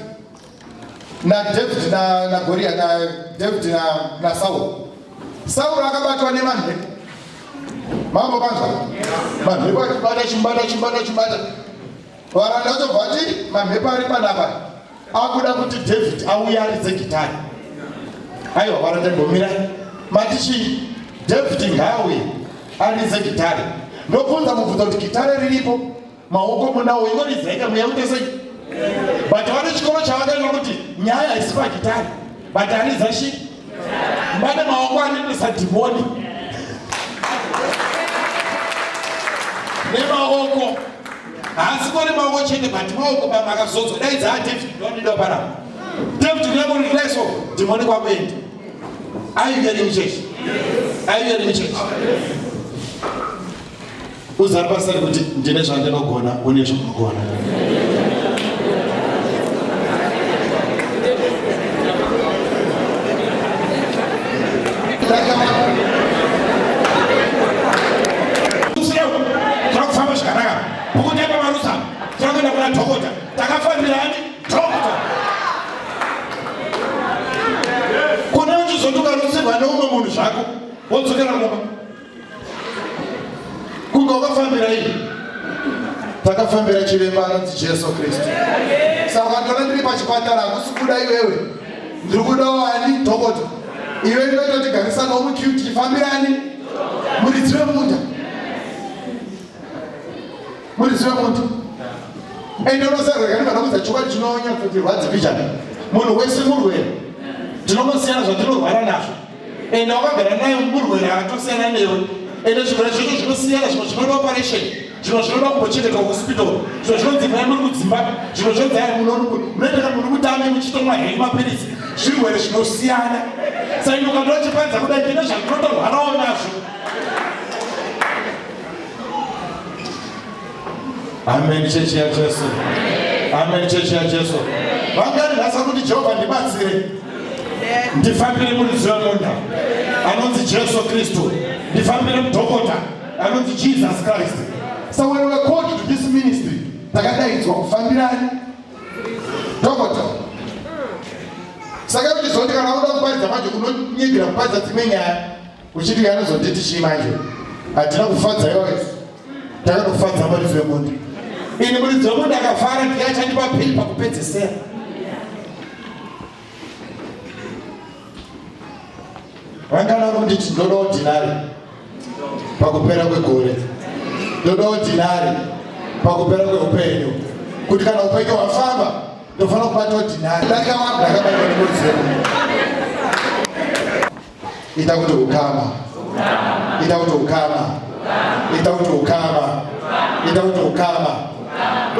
naDavid naGoria naDavid naSauro. Sauro akabatwa nemamhepo. Mambo panzwa? Mamhepo achibata achibata achibata achibata. Varanda vachobva vati mamhepo ari panapa akuda kuti David auye aridze gitari. Aiwa varanda imbomira. Mati chii? David ngauye aridze gitari. Ndobvunza mubvunzo kuti gitari riripo maoko munawo ingoridzai mweya uite sei? But vane chikoro chavakaenda kuti nyaya haisi pagitari but aridza shi mbane maoko anoendesa dhimoni nemaoko haasi kore maoko chete but maoko pamwe akazodzwa dai dzaa David ndonida panapa David ndinamuri so dhimoni kwakuenda. Are you hearing me church? Are you hearing me church? Uzari pasari kuti ndine zvandinogona une zvaunogona. Takufamba zvakanaka. Pokuti apa marusa. Takaenda kuna dhokota. Takafambirani dhokota. Wodzokera kumba. Kunge wakafambira iyi. Takafambira chiremba anonzi Jesu Kristu. Saka ukandiona ndiri pachipatara hakusi kuda iwewe. Ndiri kudawo ani dhokota. Iwe ndinototigarisanawo muqueue tichifambirani muridzi wemunda. Muridzi wemunda. Ende unosarweka ndikanokuudza chokwadi chinonyatsotirwadza mbichana. Munhu wese murwere. Tinongosiyana zvatinorwara nazvo. Ende wakagara naye murwere akatosiyana newe. Ende zvirwere zvacho zvinosiyana, zvimwe zvinoda operation, zvimwe zvinoda kumbochengetwa kuhospital, zvimwe zvinonzi mai muri kudzimba, zvimwe zvinonzi ai munoita muri kutame muchitomwa henyu mapiritsi. Zvirwere zvinosiyana. Saka ukandoda chipanza kudai ndine zvandinotorwarawo nazvo. Amen chechi yaJesu. Amen chechi yaJesu. Vangani nhasi kuti Jehovha ndibatsire. Ndifambire muridzi wemunda anonzi Jesu Kristu. Ndifambire mudhokota anonzi Jesus Christ. So when we were called to this ministry, takadaidzwa kufambirani dhokota. Saka uchizoti kana uda kuparidza manje unonyengera kuparidza dzimwe nyaya. Uchiti anozonditi chii manje? Hatina kufadza iwe. Takatofadza muridzi wemunda. Ini muridzi wemunda akafara ndiye achandipa pei pakupedzesera. Vangana kunditi ndodawo dhinari pakupera kwegore. Ndodawo dhinari pakupera kweupenyu. Kuti kana upenyu hwafamba ndofanira kubatawo dhinari. Ndakabatwa nemuridzi wemunda. Ita kuti ukama. Ita kuti ukama. Ita kuti ukama. Ita kuti ukama.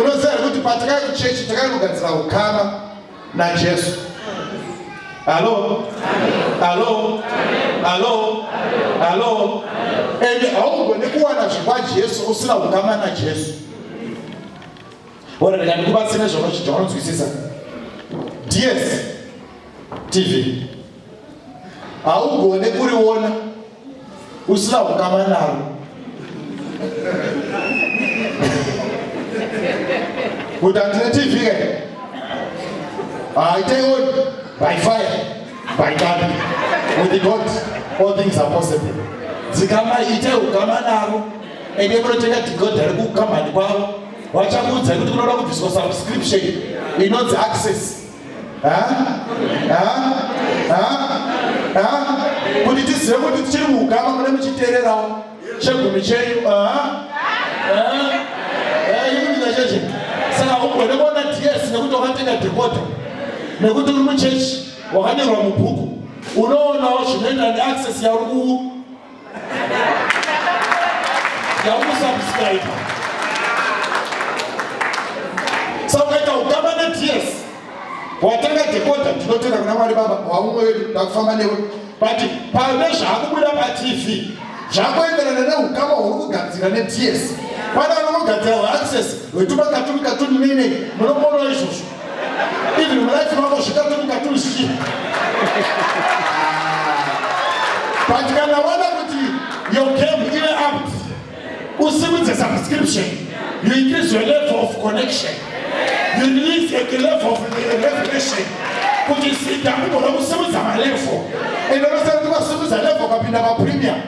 Unoziva here kuti patakauya kuchechi takauya kugadzira ukama naJesu. Halo? Halo? Halo? Halo? Ende haugoni kuwana zvekwaJesu usina ukama naJesu. Ora rega ndikubatsire zvaunonzwisisa. DS TV haugone kuriona usina ukama naro. Kuti handine TV ke? Haitei on by fire, by thunder. With God, all things are possible. Dzikama ite ukama naro. Ende munotenga decoder kukambani kwavo. Vachakuudzai kuti kunoda kubviswa subscription inonzi access. Kuti tizive kuti tichiri muukama mune muchiteererawo chegumi chenyu. Ikuita chechi. Saka ugone kuona DS nekuti wakatenga decoder nekuti uri muchechi wakanyorwa mubhuku unoonawo zvinoenda neaccess yauri ku Yakusubscribe. Saka ukaita ukama neDS watanga decoder, ndinotenda kuna Mwari Baba waumwe wedu ndakufamba newe, but pane zvakubuda paTV zvakuenderana neukama huri kugadzira neDS. Pane vanongogadzira hweaccess hwetumakatuni katuni nene munomboonawo izvozvo even mulife mako zvikatuni katuni zvichi but kana wana kuti your game ive up usimudze subscription you increase your level of connection you release a level of revelation kuti ndakugona kusimudza malevel ende unosara kuti vasimudza level ukapinda papremium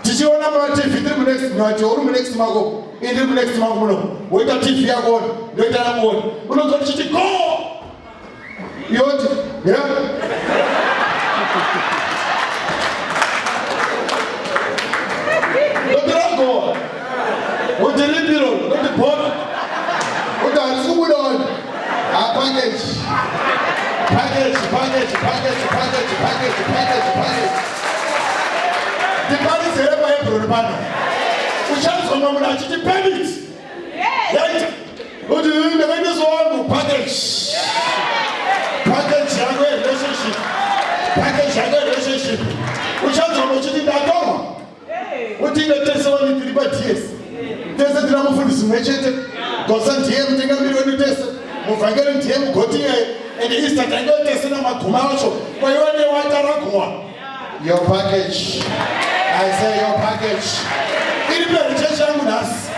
tichiona matv tiri munext mati uri munext mako ini ndiri munext mangu muno woita tv yako ona ndoita yangu ona unonzwa tichiti go yoti ya ndotiragona kuti ripiro ndoti bhora kuti harisi kubuda wani apackage package package package package package package package Ndiparidze here paHebroni pano? Uchanzwa mumwe munhu achiti permit. Yaita. Kuti ndakaendeswa wangu package. Package yako yerelationship. Package yako yerelationship. Uchanzwa mumwe uchiti ndatorwa. Kuti ine tese wani tiri paDS. Tese tina mufundisi mumwe chete. Gosa ndiye mutungamiri wedu tese. Muvhangeri ndiye mugoti iyeye. And Easter tange tese namaguma acho. Kwaiwa newaita ragowa. Your package. I say your package. Iri mberi chechi yangu nhasi.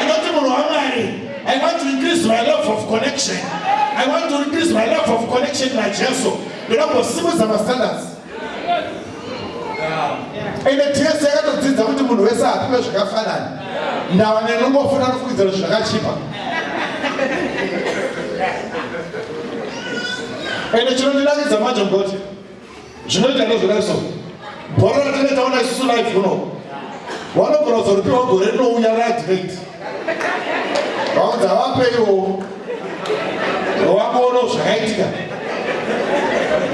Inoti munhu waMwari. I want to increase my level of connection. I want to increase my level of connection na Jesu. Ndoda kumbosimudza mastandards. Ende tese yakatodzidza kuti munhu wese hapiwe zvakafanana. Ndava nenongofuna nofungidzira kuti zvakachipa. Ende chinondinakidza manje mugoti zvinoita ndozvodai so bhora ratinenge taona isusu live kuno vanogona kuzoripiwa gore rinouya raadvent vaudza vapeiwo vakuonawo zvakaitika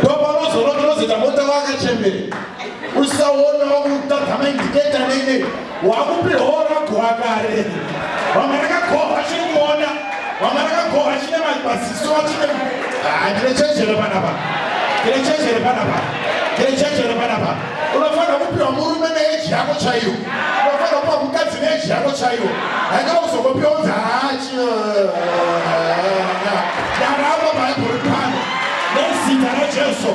ndopanozoona tinozoita mota wakachembere usaona wakutadza maindiketa neine wakupiwa ragowa kare vamwe rakagohwa chiri kuona vamwe rakagohwa chine maziso chine ah, ndine chenjere panapa ndine chenjere panapa ndine chenjere panapa unofanira kupiwa murume neeji yako chaiyo unofanira kupiwa mukadzi neeji yako chaiyo haikana kuzongopiwa unzi hachi ndaramba bhaibheri pano nezita rajesu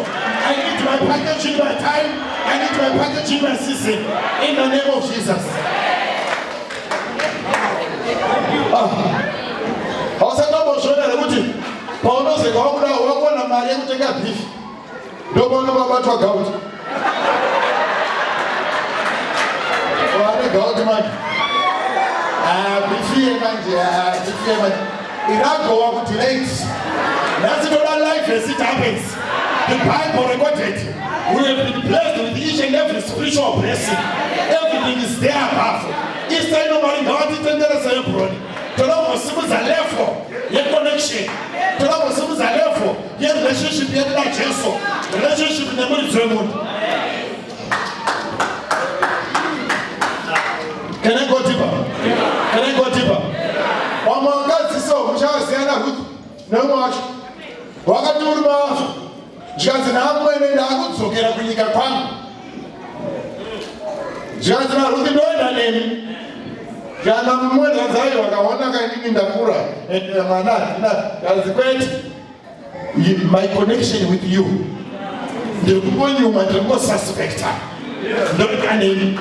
i need my package in my time I need my package in my season in the name of Jesus. Ah. Hausati wambozviona here kuti paunozeka wakuda wakuwana mari yekutenga beef ndopaunonga gauti. Wane gauti manje. Ah, beef yemanje, ah, beef yemanje. Iragowa kuti late. Nhasi toda life as it happens. The Bible recorded. We have been blessed with each and every spiritual blessing. Everything is there above. Easter ino Mwari ngavatitenderese Hebroni. Toda kumbosimudza level yeconnection. Toda kumbosimudza level yerelationship yedu naJesu. Relationship nemuridzi wemunhu. Can I go deeper? Can I go deeper? Vamwe vakadzi so muchavasiyana Ruth neumwe wacho wakati uri mawafa zvikanzi naamwene ndakudzokera kunyika kwangu zvikanzi naRuth ndoenda nemi kana mumwe zvanzi aiwa kaona kainini ndakura mwana handina zvikanzi kwete my connection with you ndiri kungonyuma ndiri kungosuspecta ndoita nemi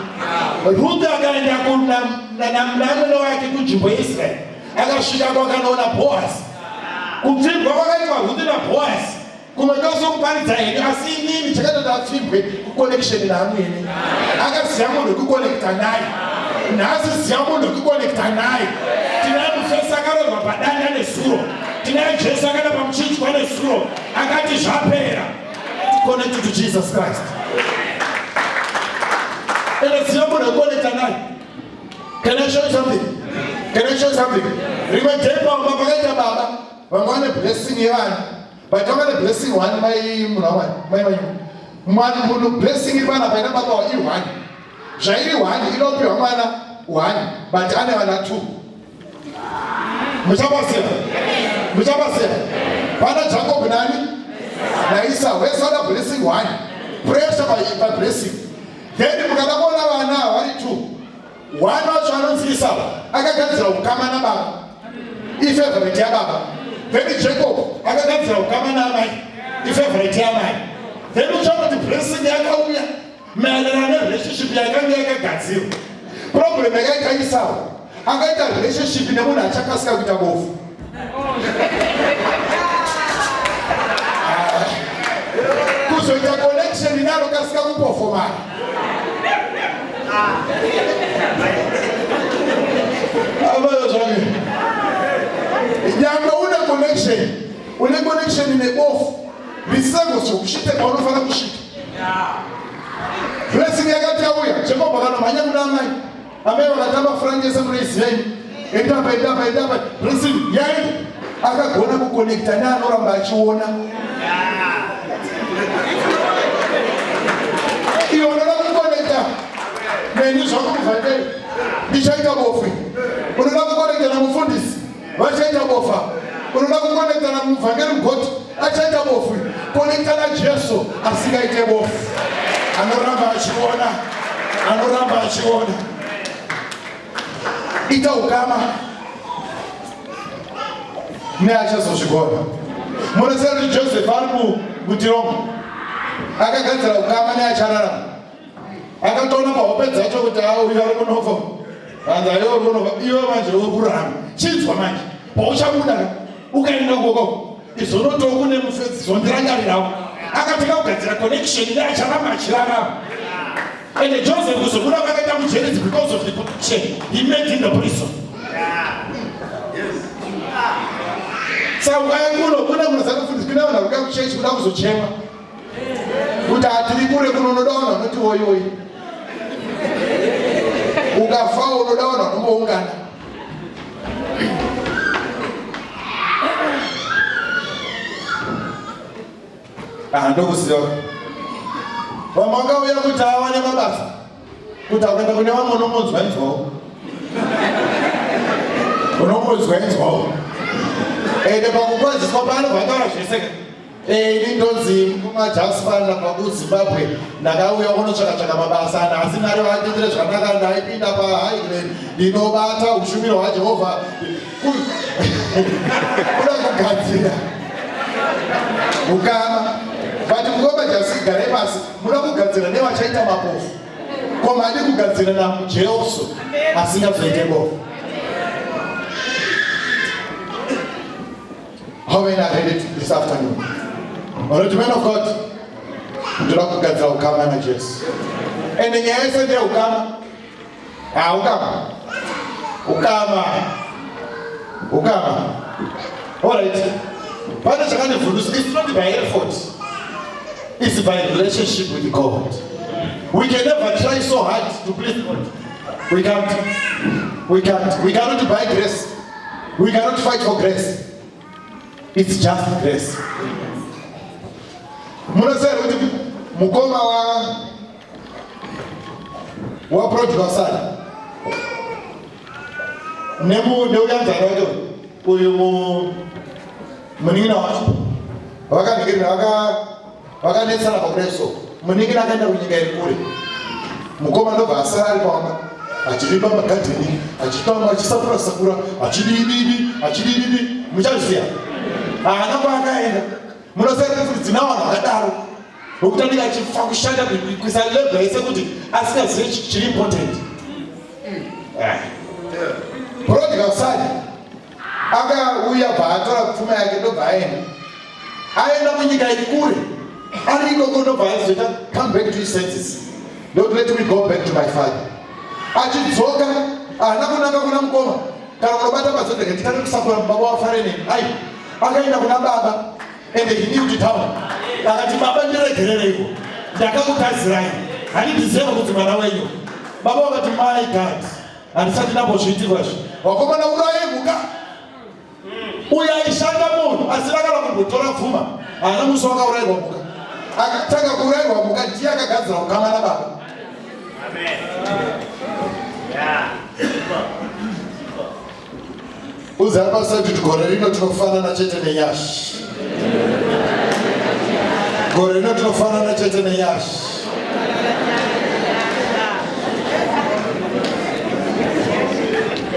Ruth akaenda kunamwene wake kunzvimbo yeIsraeri akasvika kwakanoona Boazi kupfimbwa kwakaitwa Ruth naBoazi kumwe kwese kuparidza henyu asi inini chakaita ndapfimbwe kuconnection naamwene akaziva munhu wekuconnecta naye nhasi ziva munhu wekuconnecta naye tinaye mufesi akarorwa padanda nezuro tinaye jesu akaenda pamuchinjikwa nezuro akati zvapera connect to jesus christ ende ziva munhu wekuconnecta naye can i show you something can i show you something rimwe day pamba pakaita baba vanga vane blessing yevana but vanga vane blessing one mai munhu wamwari mai vanyu mwana munhu blessing iri pana paina baba wa iri one zvairi one inopiwa mwana one but ane vana two muchapasiya muchapasiya pana jacob nani naisau vese vana blessing one pressure pa blessing then mukada kuona vana vari two one wacho anonzi Esau akagadzira ukama nababa ifavorite yababa then Jacob akagadzira ukama naamai ifavorite yamai then uchaona kuti blessing yakauya maererano nerelationship yakanga yakagadzirwa problem yakaita Esau akaita relationship nemunhu achakasika kuita bofu ah, kuzoita connection neanokasika kupofomana Amana zvake. Nyangwe une connection, une connection nebofu risingazokusvitse paunofanira kusvika. Blessing yakati yauya, Jacob akanomhanya kuna amai. Amai vakatamba frank yese munoiziva imi. Endapa, endapa, endapa. Blessing yaenda. Akagona kuconnecta neanoramba achiona. Iwe unoda kuconnecta neni zvako muvhangeri ndichaita bofu. Unoda kuconnecta namufundisi vachaita bofa. Unoda kuconnecta namuvhangeri mugoti achaita bofu. Connecta naJesu asingaite bofu. Anoramba achiona. Anoramba achiona. Ita ukama neachazozvigona. Munoziva kuti Joseph ari mutirongo akagadzira ukama neachararama akatoona pahope dzacho kuti auyu ari kunofa hanzi aiwe uri kunofa iwe manje uri kurarama chinzwa manje pauchabuda ukaenda ukoko izonotoo kune mufedzi zondirangarirawo akatanga kugadzira connection neacharama achirarama. And Joseph kuzobuda kwakaita mujeri is because of the connection he made in the prison. Saka ukaya kuno kune munhu sakufundisa kune vanhu vakuya kuchechi kuda kuzochema kuti hatiri kure kuno unoda vanhu vanoti oyi oyi. Ukafa unoda vanhu vanomboungana. Ah, ndokuziva vamwe vakauya kuti awane mabasa kuti akaenda kune vamwe unongonzwa inzwawo unongonzwa inzwawo ende pakukwaziswa pano vataura zvese ka eh, ini ndonzi mukoma Jasper ndabva kuZimbabwe ndakauya kunotsvaka tsvaka mabasa nhasi Mwari vandiitire zvakanaka ndaipinda pahighland ndinobata ushumiro hwaJehovha kuda kugadzira ukama but mukoma Jasi garai pasi muda kugadzira nevachaita mapofu ko madi kugadzira naJesu asingazoite bofu. How many are ready this afternoon? Alright, man of God, ndoda kugadzira ukama naJesu. Ende nyaya yese ndeyeukama. Ah, ukama. Ukama. Ukama. Alright. Pane chakandivhundusa. It's not by effort. It's by relationship with God. We can never try so hard to please God. We can't. We can't. We cannot buy grace. We cannot fight for grace. It's just grace. Munoziva here kuti mukoma wa wa prodigal son nemu neuyanzana wacho uyu mu munin'ina wacho vakanhikirira vaka Vakanetsana pakudai so munin'ina akaenda kunyika iri kure mukoma ndobva asara ari pamba achirima magadheni achitamba achisakura sakura achidididi achidididi muchazviziva haana kwaakaenda munoziva kuti dzina vanhu vakadaro vokuti anenge achifa kushanda kuisa lebha yese kuti asingazive chiri important eh. Prodigal son akauya bva atora pfuma yake ndobva aenda aenda kunyika iri kure ari ikoko ndobva azoita come back to his senses don't let me go back to my father achidzoka haana kunanga kuna mukoma kana kunobata mazodheke nditane kusakura baba wafare neni ai akaenda kuna baba and he knew down akati baba ndiregerereiko ndakakutazirai handizive kuti mwana wenyu baba wakati my god handisati ndambozviitirwa izvi vakomana uraye mhuka uyo aishanda munhu asina kana kumbotora pfuma haana musi wakaurayirwa mhuka akatanga kuurayirwa mhuka ndiye akagadzira ukama nababa Uzara basa kuti gore rino tinofanana chete nenyasha. Gore rino tinofanana chete nenyasha.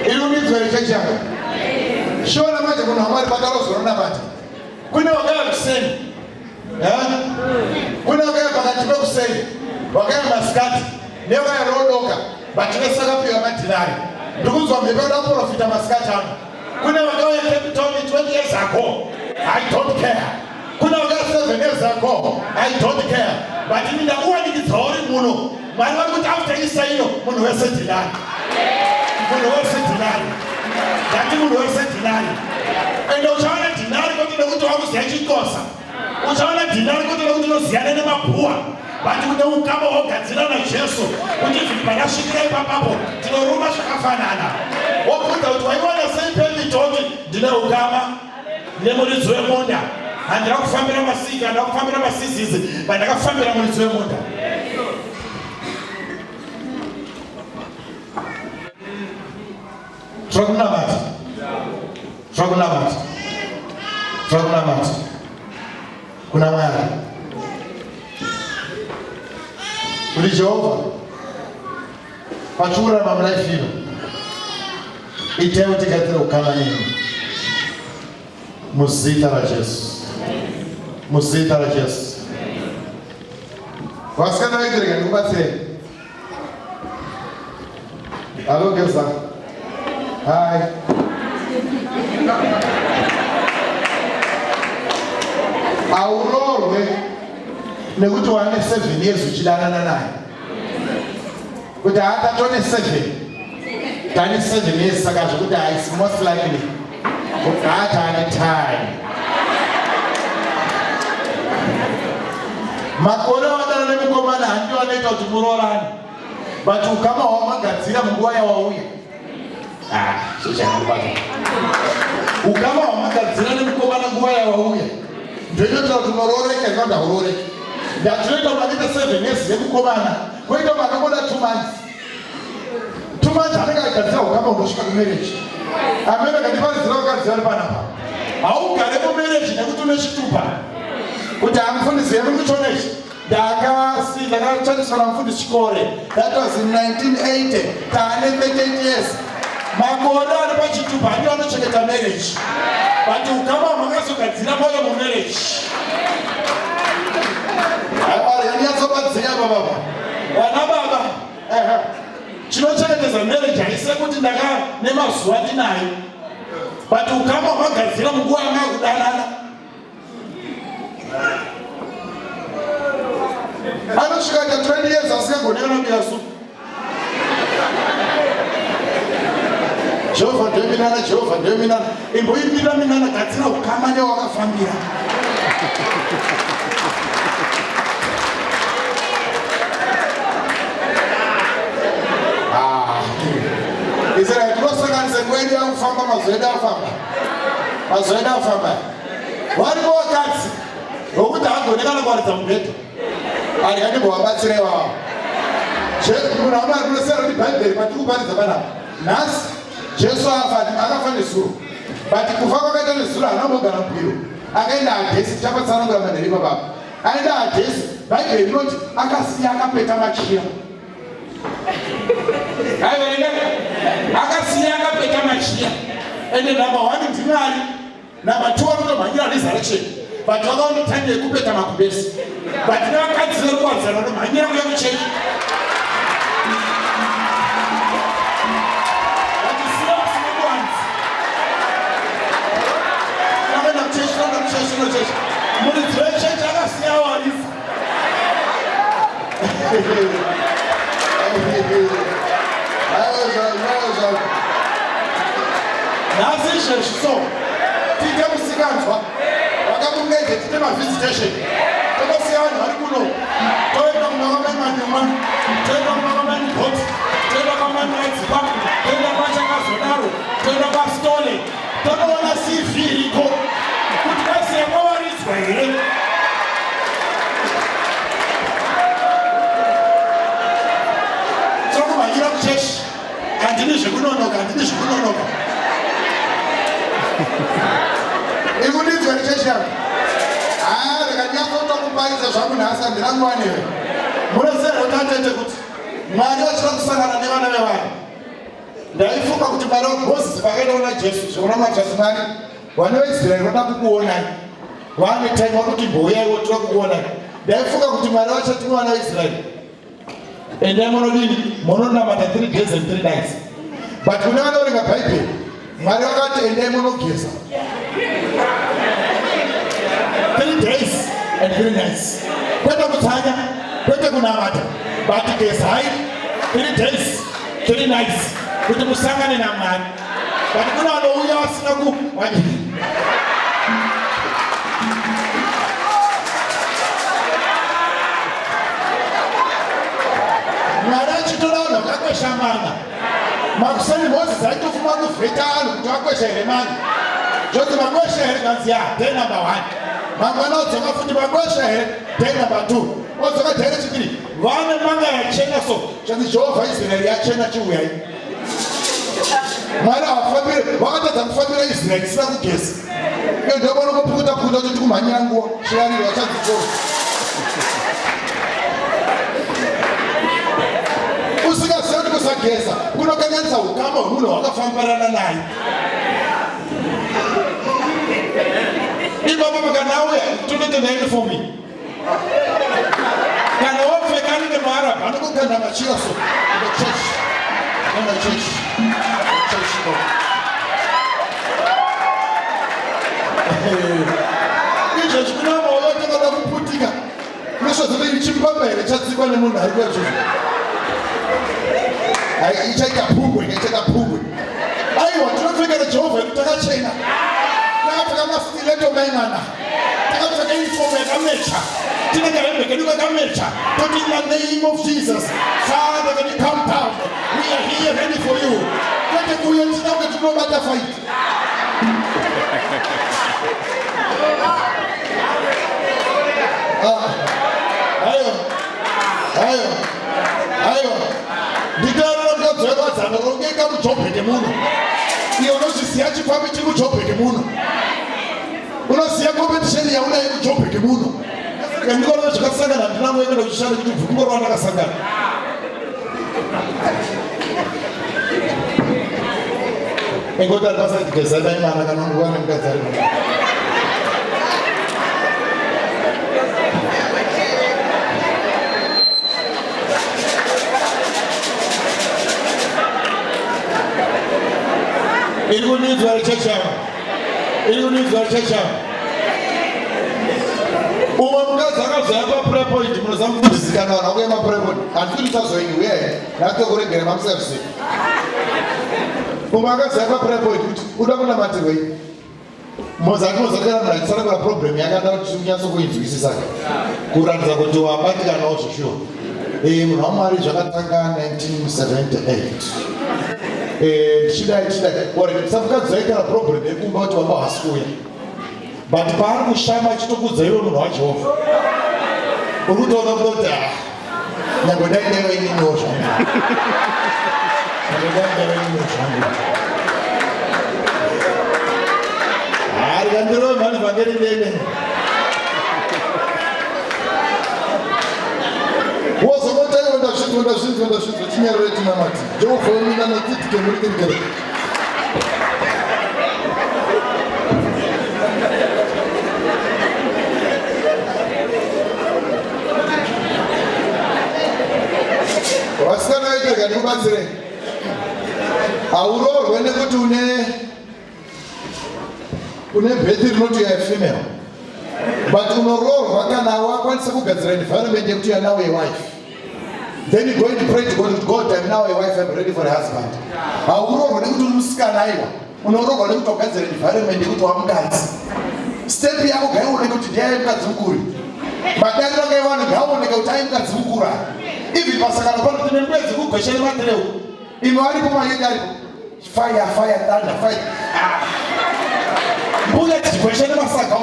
Irumidzwa here chechi yangu? Shona manje munhu waMwari pakarozononamata. Kune wakaya kuseni. Kune wakaya pakati pekuseni, wakaya masikati, nevaya rodoka, but vese vakapiwa madhinari. Ndikunzwa mhepo yoda kuprofita masikati ano. Kune vakauya Cape Town 20 years ago. I don't care. Kune vakauya 7 years ago. I don't care. But ini ndakuwanikidza uri muno. Mwari vari kuti after Easter ino munhu wese dhinari. Munhu wese dhinari. Ndati munhu wese dhinari. Ende uchaona dhinari kwete nekuti wakuziva chikosa. Uchaona dhinari kwete nekuti unoziyana nemabhuwa. But kune ukama wogadzira naJesu kuti pandasvikira ipapapo tinoruma zvakafanana. Wobvunza kuti waiwana sei permit woti ndine ukama nemuridzi wemunda. Handina kufambira masika, handina kufambira masizizi, but ndakafambira muridzi wemunda. Tiri kunamata. Tiri kunamata. Tiri kunamata. Kuna Mwari. Kuti Jehovha pachiurama mulife ino itai kuti tigadzire ukama nemi muzita raJesu. Muzita raJesu. Vasikana vekereke ndikubatsirei. Hello, Geza. Hi. Auroorwe nekuti wane 7 years uchidanana naye. Kuti hatatone 7. Tane 7 years saka zvekuti it's most likely kuti haatane time. Makore awadana nemukomana handiwo anoita kuti muroorane. But ukama hwamagadzira munguva yawauya. Ah, zvichandibata. Ukama hwamagadzira nemukomana nguva yawauya. Ndoinoita kuti unorooreka kana kuti haurooreki. Ndatinoita kuti anoita 7 years nemukomana, koita kuti anongoda 2 months. 2 months anenge agadzira ukama hunosvika kumarriage. Amene kandiparidzira vakadzi vari panapa. Haugare mumarriage nekuti une chitupa. Kuti hamufundisi here muri kuchiona ichi? Ndakasi ndakachatiswa namufundisi Chikore. That was in 1980. Taane 38 years. Makore ari pachitupa handiwo anochengeta marriage. But ukama hwakazogadzira moyo mumarriage. Aiwa, baba. Vana baba. Ehe. Chinochengetedza marriage haisi kuti ndaka nemazuva ndinayo. But ukama hwagadzira munguva yanga kudanana. Anosvika ta 20 years asingagoni anobika supu. Jehovha ndiwe minana, Jehovha ndiwe minana. Imboipinda minana, gadzira ukama newakafambira. Ah. Israel tinosanganisa nguva yedu yakufamba, mazuva edu afamba. Mazuva edu afamba. Variko vakadzi vokuti hagone kana kuwaridza mubhedha. Arika ndimbovabatsira ivava. Munhu wamwari kunosiyana kuti Bhaibheri patiri kuparidza panapa. Nhasi Jesu afa akafa nezuro. But kufa kwakaita nezuro haana kumbogara mubwiro. Akaenda Hadhesi, tichapatsanangura manheru ipapapa. Aenda Hadhesi, Bhaibheri rinoti akasiya akapeta machira. Aiverenga akasiya akapeta machira. Ende number one ndiMwari. Number 2 vanotomhanyira resurrection. But vakaona time yekupeta makumbesi. But nevakadzi vari kuwadzana vanomhanyira kuya kuchechi. Muridzi wechechi akasiya waridza. Nhasi izvezvi so tiite musikanzwa vakamungaidze tiite mavisitation tokosiya vanhu vari kuno toenda kumba kwamai manyuma toenda kumba kwamai mugoti toenda kwamai maidzipa toenda kwachakazodaro toenda kwastole tonoona cv iriko kuti kwasiya kwawaridzwa here tokumhanyira kuchechi handini zvekunonoka handini zvekunonoka ikundinzwa nechechi yangu haa rikanyatsotokuparidza zvangu nhasi handina nguva newe munoziva here kuti atete kuti mwari vachida kusangana nevana vevanhu Ndaifunga kuti Mwari Mozisi pakaenda kuna Jesu zvekunamata Mwari vana veIsraeri vada kukuonai vane time vakuti mbouyai wotora kukuonai. Ndaifunga kuti Mwari vachatuma vana veIsraeri endai munodini munonamata 3 days and 3 nights but kune vanoverenga Bhaibheri Mwari vakati endai munogeza 3 days and 3 nights kwete kutsanya kwete kunamata but gezai 3 days 3 nights kuti musangane namwari but kuna vanouya vasina ku Mwari achitora vanhu vakakwesha manga Makuseni Moses aitofuma kuvheta vanhu kuti vakwesha here manga. Zvonzi makwesha here kanzi ya day number one. Mangwana odzoka futi makwesha here day number two. Odzoka day rechipiri vane manga yachena so zvanzi Jehovha Israeri yachena chiuyai. Mwari havafambire vakatadza kufambira Israeri isina kugeza. Iyo ndio vanokupukuta pukuta kuti tikumhanyira nguva chivariro vachadzikoro. Usingazive kuti kusageza kunokanganisa ukama hwemunhu hwakafambarana naye. Ipapo kana auya tototenga uniform iyi. Kana wopfeka anenge maArab anokukanda machira so. The church. In the church. The church. Izvezvi kuna moyo takada kuputika. Unosvadza kuti chimbamba here chatsikwa nemunhu ari kuya izvozvo. Ichaita pungwe, ichaita pungwe. Aiwa, tinopfeka naJehovha yedu takachena. Takapfeka mastileto mai mwana. Takapfeka uniform yakamecha. Tine kahembe kedu kakamecha. Toti in the name of Jesus. Father, can you come down? We are here ready for you. Kwete kuuya tisina kunge tinobata fight. Ah, aiwa, aiwa, aiwa. Nditaurira mukadzi wekadzana rongeka mujobheke muno. Iye unozviziva chifambi chiri kujobheke muno. Unoziva competition yaunayo kujobheke muno. Ndikona zvakasangana handina nguva yekuenda kuchishanda kuti bvukungorova ndakasangana. Ingoti ari paside geza dai mwana kana nguva nemukadzi ari iri kundinzwa richechi ava iri kundinzwa richechi ava umwe mukadzi akazouya paprayer point munoziva mufundisi kana vanhu vakuya paprayer point handisi kuti tazoini uye ndatokuregera mamusevisi umwe akazouya paprayer point kuti uda kunamatirwei Mozati mozati kana munhu achitsanangura problem yake anoda kuti unyatso kuinzwisisa kuratidza kuti wabatikanawo zveshuwa. Eh, munhu waMwari zvakatanga 1978. Eh, ndichidai ndichidai. Ore samukadzi waitara problem yekumba kuti baba hasi kuuya. But paari kushama achitokudza iwe munhu waJehovha. Uri kutoona kuti ah nyangwe dai ndaiva ininiwo zvangu. Nyangwe dai ndaiva ininiwo zvangu. Hari kandirove mhani vhangeri ndene. Wozongoti aiwa ndazvinzwa ndazvinzwa ndazvinzwa chinyarare tinamati. Jehovha wemina natitike muri kirikere. Vasikana vedu rega ndikubatsire. Hauroorwe nekuti une une bhethi rinoti you are female but unoroorwa kana wakwanisa kugadzira environment yekuti you are now a wife then you go and pray to God, God I'm now a wife I'm ready for a husband. Hauroorwe nekuti uri musikana aiwa unoroorwa nekuti wagadzira environment yekuti wamukadzi step yako ngaioneke kuti ndiye mukadzi mukuru madariro anga ivanhu ngaoneke kuti ai mukadzi mukuru aya even pasangano pano tine mbuya dzekugwesha nematereu imwe aripo mayedi aripo fire fire thunder fire ah. mbuya tichigwesha nemasaga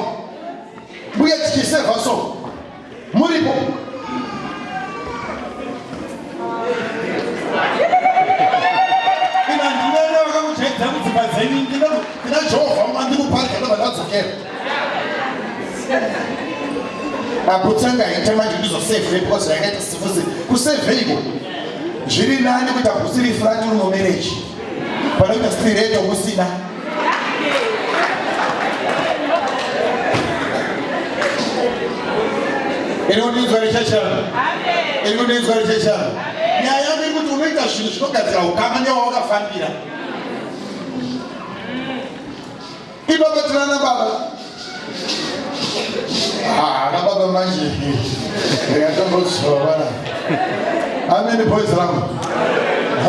mbuya tichiseva so Muripo. Ina ndinene vakakujaidza kudzimba dzenyu ndina Jehovha mandikuparidza ndobva ndadzokera. Apo tsanga ite manje ndizosevhe because yakaita sifusi kuseveiko zviri nani kuita bhutsi flat uri mumarriage pane kuita stireto musina. Iri kundinzwa rechechana? Iri kundinzwa rechechana? Nyaya yangu iri kuti unoita zvinhu zvinogadzira ukama newawakafambira. Ipapo tinana baba. Ah, ana baba manje. Ndikatombotsva bana. Amen boys rangu.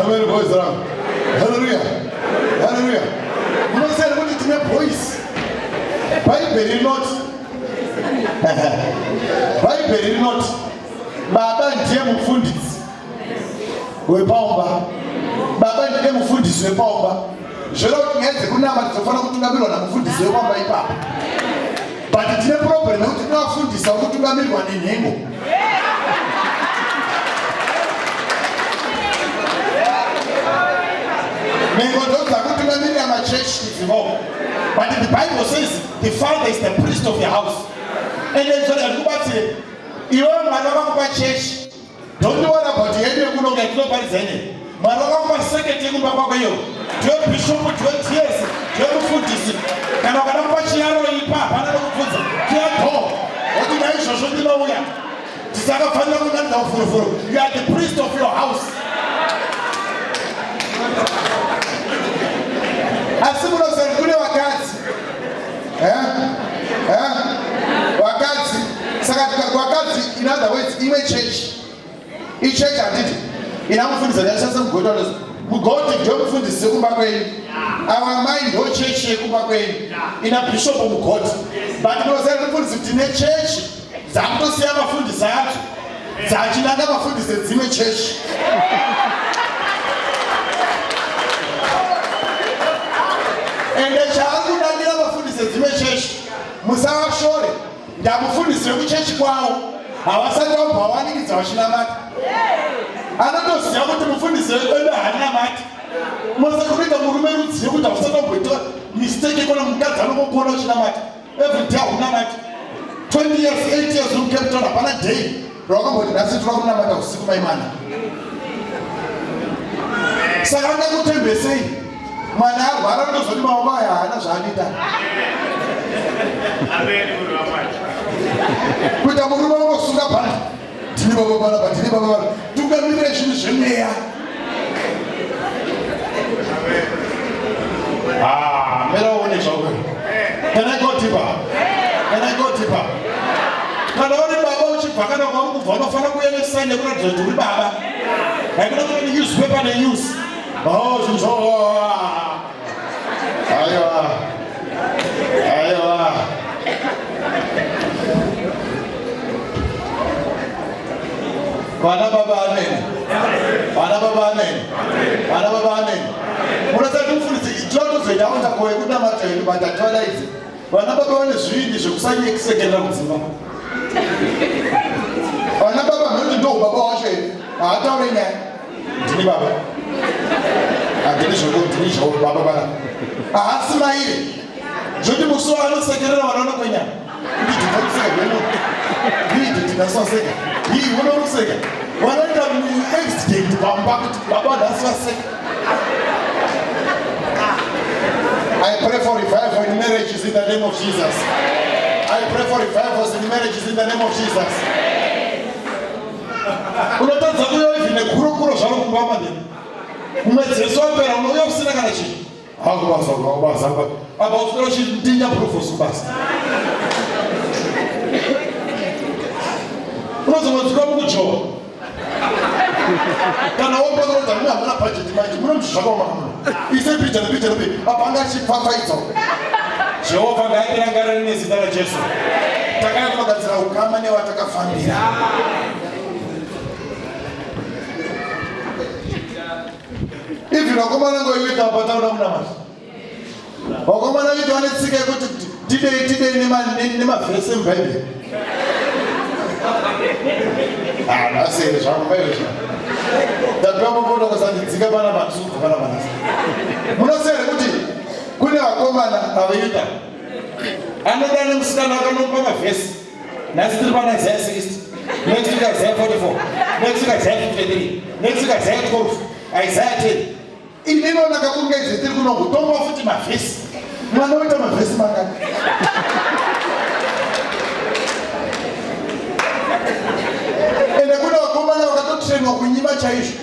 Amen boys rangu. Hallelujah. Hallelujah. Munoziva kuti tine boys. Bhaibheri rinoti Bhaibheri rinoti baba ndiye mufundisi wepaumba. Baba ndiye mufundisi wepaumba. Zvoreva kuti nyaya dzekunamata dzinofanira kutungamirwa namufundisi wepaumba ipapo. But tine problem yekuti tinovafundisa kutungamirwa nenhengo. Nhengo ndodzakutungamirira machechi idzivo. But the Bible says the father is the priest of the house. And then sorry, handikubatsire. Iwe mwana wakakupa chechi. Don't worry about yedu yekunonga yatinoparidza ine. Mwari wakakupa seketi yekumba kwako iyo. Ndiwe bishop, ndiwe TS, ndiwe mufundisi. Kana ukada kupa chiyaro ipa hapana nokubvunza. Kiya door. Woti naizvozvo ndinouya. Tisakafanira kunanidza ufurufuru. You are the priest of your house. Asi munoziva kuti kune vakadzi. Eh? Eh? Vakadzi. Saka tikati vakadzi in other words imwe church. Ichurch handiti. Ina mufundisi ndashandisa mugoti wanozi mugoti ndiyo mufundisi yekumba kwenyu. Ava mai ndo chechi yekumba kwenyu. Ina bishop mugoti. But munoziva mufundisi tine chechi dzakutosiya mafundisi adzo dzachinanga mafundisi edzimwe chechi. Ende chaari kudanira mafundisi edzimwe chechi musavashore. Ndamufundisi vekuchechi kwavo havasati vambovawanikidza vachinamata. Anotoziva kuti mufundisi wekwedu haanamati. Munoziva kunoita murume rudziyo kuti hausati wamboita mistake yekuona mukadzi anongokuona uchinamata every day haunamati. 20 years, 8 years uri Cape Town hapana day rawakamboti nhasi tinoda kunamata usiku maimana. Saka angakutembesei mwana arwara unozoti maoko aya haana zvaanoita. Kuita murume ungosunga bhandi tini baba panapa tini baba panapa tungamirire zvinhu zvemweya. Ah, mira uone zvako. Can I go deeper? Can I go deeper? Kana uri baba uchibva kana kwauri kubva unofanira kuuya nesign yekuratidza kuti uri baba. Haikuna kuti newspaper nenews. Oh, zvinhu zvo. Aiwa. Aiwa. Vana baba amen. Vana baba amen. Vana baba amen. Munoziva kuti mufundisi tinotozoita altar yekunamata hedu but hatiwadaidzi. Vana baba vane zvivindi zvekusanyekisekerera kudzimba. Vana baba vanoti ndo baba wacho here? Haataure nyaya. Ndini baba. Handini zvoko ndini zvoko baba bana. Haasi maire. Zvoti musi waanosekerera vana vanokwenyana. Kuti ndinokuseka zvemo. Hii ndinasoseka. Hii unokuseka. Vanoita accident pamba kuti baba nhasi vaseka. I pray for revival in marriages in the name of Jesus. I pray for revivals in marriages in the name of Jesus. Unotadza kuuya even nekurukuro zvaro kumba manheru. Mwedzi wese wapera unouya usina kana chinhu. Hakubasa, hakubasa, hakubasa. Apa uswera uchidinda proof kubasa. Unozongodzika mukujowa. Kana wopakurodza mune hamuna budget manje mune mzvi zvakaoma kamuna. Ise pija nepija nepi apa anga achipfapfaidza. Jehovha ngaatirangarire nezita raJesu. Takanga kunogadzira ukama newatakafambira. Even vakomana ngoiwita apa taura munamata. Vakomana vedu vane tsika yekuti tidei tidei nemavhesi emubhaibheri. Ah, nhasi here zvangu bhaibheri zvangu. Ndapiwa mapoto kusandidzika pana panzubva pana panasi. Munoziva here kuti kune vakomana aveyuta anoda nemusikana akanomupa mavhesi. Nhasi tiri pana Isaiah 60. Next week Isaiah 44. Next week Isaiah 53. Next week Isaiah 12. Isaiah 10. Ini inoona kakungedze tiri kuno kutomba futi mavhesi. Mwana oita mavhesi mangani? Ende kune vakomana vakatotrainwa kunyima chaizvo.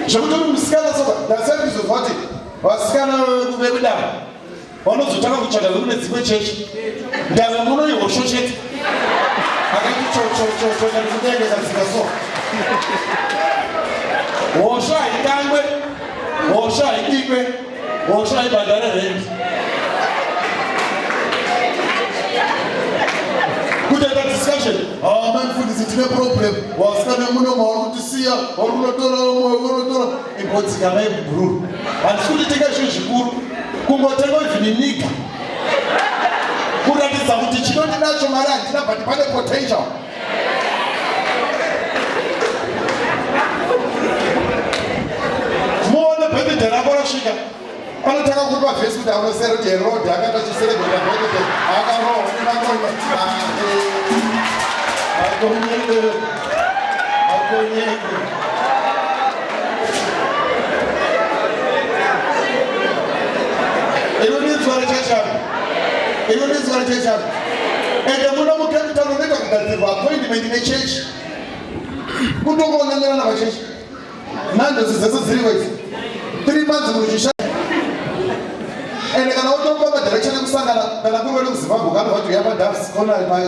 Zvekuti uri musikana soka ndasandizozwa kuti vasikana vekudaro vanozotanga kutsvaga vekune dzimwe chechi ndava muno ihosho chete akati chochochocho ndikudenge kadzika so hosho haitangwe hosho haibikwe hosho haibhadhare rent kutoita discussion ah, mai mufundisi tine problem wasikana muno mauri kutisiya vari kunotora vamwe kunotora imbodzikamai bhururu handisi kuti tenga zvinhu zvikuru kungotenga even niga kuratidza kuti chino ndinacho mari handina but pane potential muone birthday rako rasvika anotanga kupa vhesi kuti anosera kuti herod akati achiserebrata birthday akarohwa nemakonye makonye makonye Inonzwa rechechana. Inonzwa rechechana. Ende muno muCape Town unoita kugadzirwa appointment nechechi. Kutongoonanirana pachechi. Nandozi dzese dziriko idzi. 3 months muchisha. Ende kana utopa madirection ekusangana kana kuri wedu kuZimbabwe kana vati uya paDoves corner pa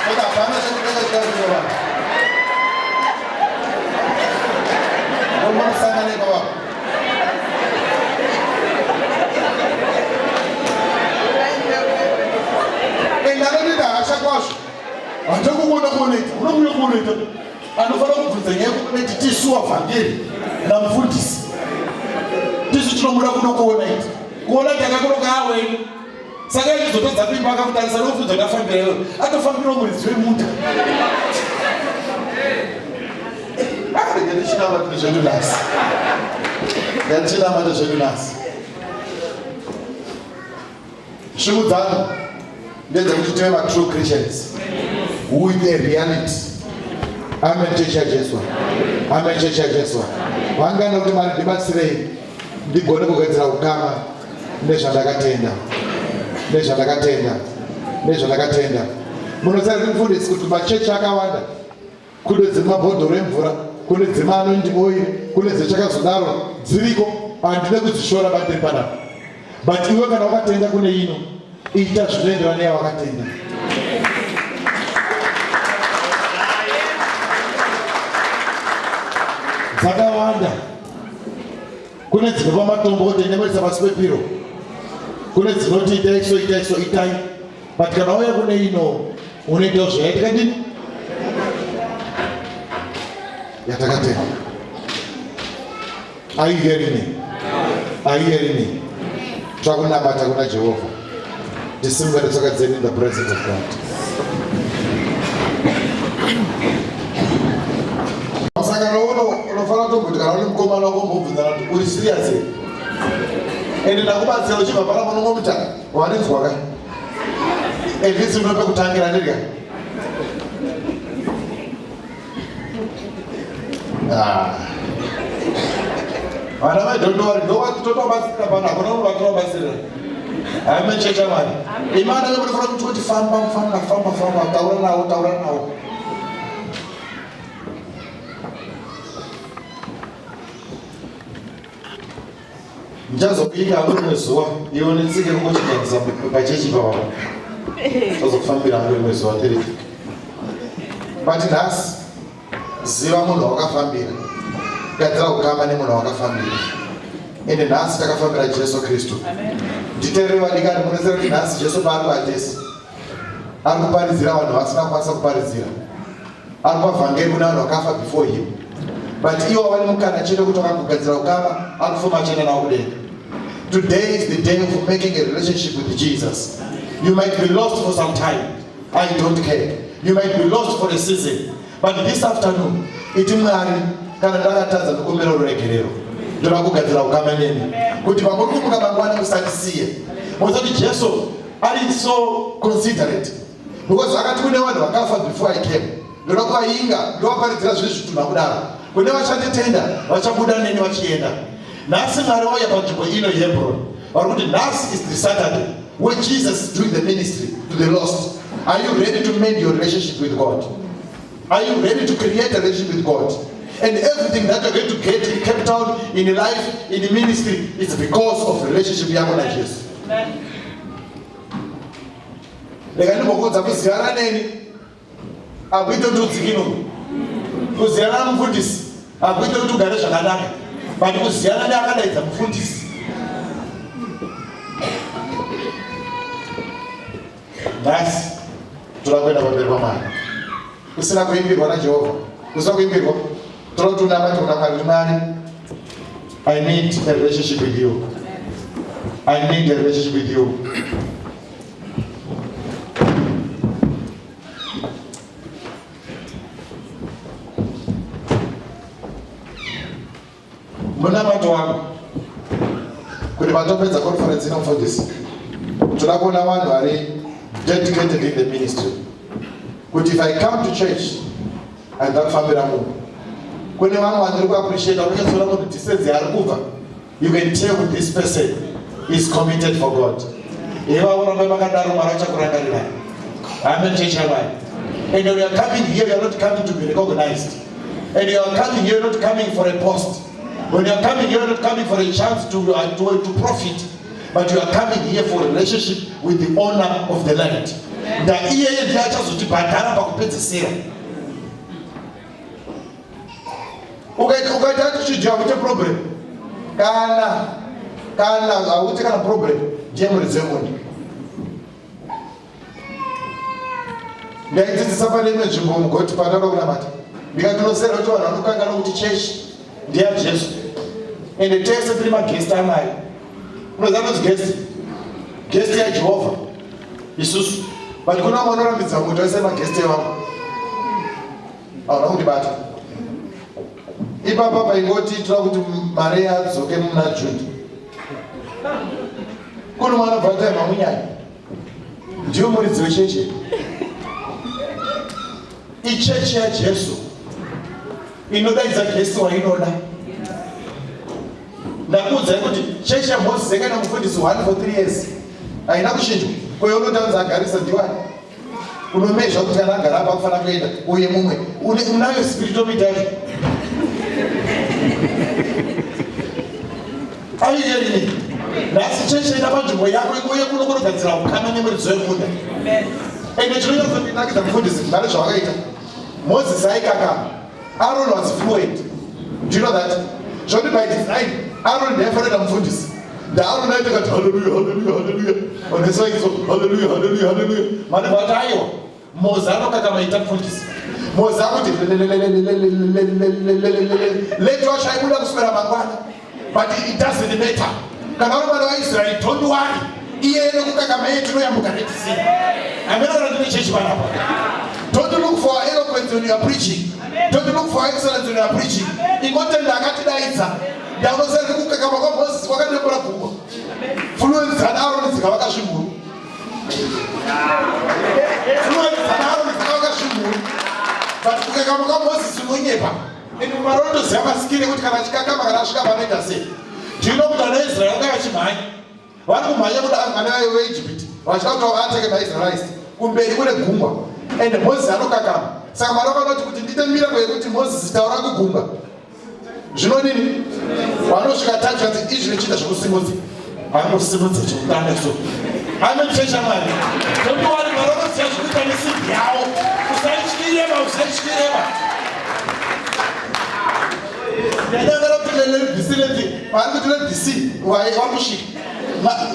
Saka hapana chekutenga chikafu chevanhu. Unomusangana ipapa. Ende anondiita hasha kwazvo. Handakukuona kuonoita. Unokuuya kuonoita. Anofanira kubvunza nyaya yekuti tisu wavhangeri namufundisi. Tisu tinomuda kuno kuonaita. Kuona takakunoka aweni. Saka ichizotadza kuimba akakutarisa nokubvunza kuti afambira iwe. Atofambira muridzi wemunda. Rega ndichinamata zvedu nhasi. Ndichinamata zvedu nhasi. Shungu dzangu ndedzekuti tive matrue Christians with a reality. Amen, chechi yaJesu. Amen, chechi yaJesu. Vangani kuti Mwari ndibatsirei ndigone kugadzira ukama nezvandakatenda nezvandakatenda nezvandakatenda. Munoziva kuti mufundisi kuti machechi akawanda kune dzemabhodhoro emvura kune dzemaanoindi oil kune dzechakazodaro dziriko handine kudzishora bandiri panapa but iwe kana wakatenda kune ino ita zvinoenderana neyawakatenda dzakawanda kune dzinopa matombo kuti ende moisa pasi pepiro kune dzinoti itai so itai so itai but kana wauya kune ino unoitawo zvayaitikadini yatakatenda Are you hearing me? Are you hearing me? Twakunamata kuna Jehovha. Tisimuka netsoka dzedu in the presence of God. Musangano uno unofanira kutomboti kana uri mukomana wokumbobvunzana kuti uri serious here? Ende ndakubatsira uchibva pana munongomuta warinzwa ka? At least unope kutangira ndirya. Ah. Vana vadondori ndotobatsira pano hakuna munhu vatinobatsira. Amen checha Mwari. Imana yekuti kuti kuti famba famba famba famba taura nawo taura nawo. Ndichazokuita hangu rimwe zuva iwe netsike kungochiganisa pachechi pavavo. Tozofambira hangu rimwe zuva tiri. But nhasi ziva munhu wakafambira. Gadzira ukama nemunhu wakafambira. Ende nhasi takafambira Jesu Kristu. Nditerere vadikani munoziva kuti nhasi Jesu paari kuAdhesi ari kuparidzira vanhu vasina kukwanisa kuparidzira. Ari kupa vhangeri kune vanhu vakafa before him. But iwo vane mukana chete kuti vakangogadzira ukama akufuma achienda nawo kudenga. Today is the day of making a relationship with Jesus. You might be lost for some time. I don't care. You might be lost for a season. But this afternoon, iti Mwari kana ndakatadza ndokumbira ruregerero. Ndoda kugadzira ukama nemi. Kuti pamuri kumuka mangwana musandisiye. Mozoti Jesu ari so considerate. Because akati kune vanhu vakafa before I came. Ndoda kuvainga, ndovaparidzira zviri zvitunha kudaro. Kune vachanditenda, vachabuda neni vachienda. Nhasi Mwari vauya panzvimbo ino yeHebron. Vari kuti nhasi is the Saturday where Jesus is doing the ministry to the lost. Are you ready to mend your relationship with God? Are you ready to create a relationship with God? And everything that you're going to get in Cape Town, in life, in ministry, is because of relationship yako naJesu. Rega ndimbokuudza kuzivana neni hakuite kuti udzikinurwe. Kuzivana namufundisi hakuite kuti ugare zvakanaka, but kuzivana neakadaidza mufundisi. Nhasi toda kuenda pamberi paMwari usina kuimbirwa naJehovha, usina kuimbirwa, toda kuti unamate kuna Mwari. Mwari, I need a relationship with you. I need a relationship with you. Munamato wako kuti patopedza conference ino mufundisi toda kuona vanhu vari dedicated in the ministry kuti if I come to church handida kufambira munhu kune vamwe vandiri kuappreciata unonyatsoona munhu distance yaari kubva You can tell this person is committed for God. Ivavo rambai makadaro Mwari vachakurangarirai. Amen church yaMwari. And when you are coming here, you are not coming to be recognized. And you are coming here, you are not coming for a post. When you are coming here, you are not coming for a chance to, uh, to, to profit. But you are coming here for a relationship with the owner of the land. Nda iyeye ndiye achazotibhadhara pakupedzisira. Ukaita ukaita attitude yako ite problem. Kana kana hauite kana problem ndiye muridzi wemunda. Ndaidzidzisa pane imwe nzvimbo mugoti pandada kunamata. Ndikati unosera kuti vanhu vanokanganwa kuti chechi ndeyaJesu. Ende tese tiri magesti aMwari. Unoziva anonzi guest? Guest yaJehovha. Isusu. But kuna vamwe vanorambidza kuti vaise magesti evamwe. Hauna kundibata. Ipapa paingoti toda kuti mari yadzoke muna June. Kuno mwana bva taima munyanya. Ndiyo muridzi wechechi. Ichechi yaJesu. Inodaidza Jesu wainoda. Ndakuudzai kuti chechi yaMoses yakaenda mufundisi 1 for 3 years. Haina kuchinjwa. Ko iwe unotanza agarisa ndiwani? Unomezva kuti kana agara apa kufanira kuenda uye mumwe. Unayo spiritometer yacho. Are you hearing me? Nhasi chechi enda panzvimbo yako uye kuno kunogadzira ukama nemuridzo wemunda. Ende chinonyatsondinakidza mufundisi ndane zvavakaita. Moses aikakama. Aaron was fluent. Do you know that? Zvoti by design, Aaron ndaifanira mufundisi. NdaAron aita kati hallelujah, hallelujah, hallelujah. Vanhu vese hallelujah, hallelujah, hallelujah. Mane vati aiwa. Moses anokakama ita mufundisi. Moses akuti late wacho aibuda kuswera mangwana. But it doesn't matter. Kana uri mwana waIsraeri, don't worry. Iye nekukakama iye tinoyambuka Red Sea. Amen. Kana tine chechi panapa. Don't look for eloquence when you are preaching. Don't look for excellence when you are preaching. Ingotenda akatidaidza. Ndaunoziva kuti kukakama kwaMoses kwakadembura gungwa. Fluence dzanaAroni dzikavaka zvimhuru. Fluence dzanaAroni dzikavaka zvimhuru. But kukakama kwaMoses unonyepa. And Mwari vanotoziva masikiri ekuti kana achikakama kana asvika panoita sei. Do you know kuti vana Israel vanga vachimhanya? Vari kumhanya kuda vana vayo veEgypt vachida kuti vavateke maIsraelites. Kumberi kune gungwa. And Moses anokakama. Saka Mwari vakanoti kuti ndiite miracle yekuti Moses taura kugungwa. Zvinodini? Vanosvika tacho ati izvi zvichiita zvekusimudza. Vanosimudza chekutanga so. Amen church yaMwari. Don't worry, Mwari vanoziva zvekuita nesimbi yavo. Usaityireba, usaityireba. Ndadangara kuti lelebc leti, vari kuti lebc vakusvika.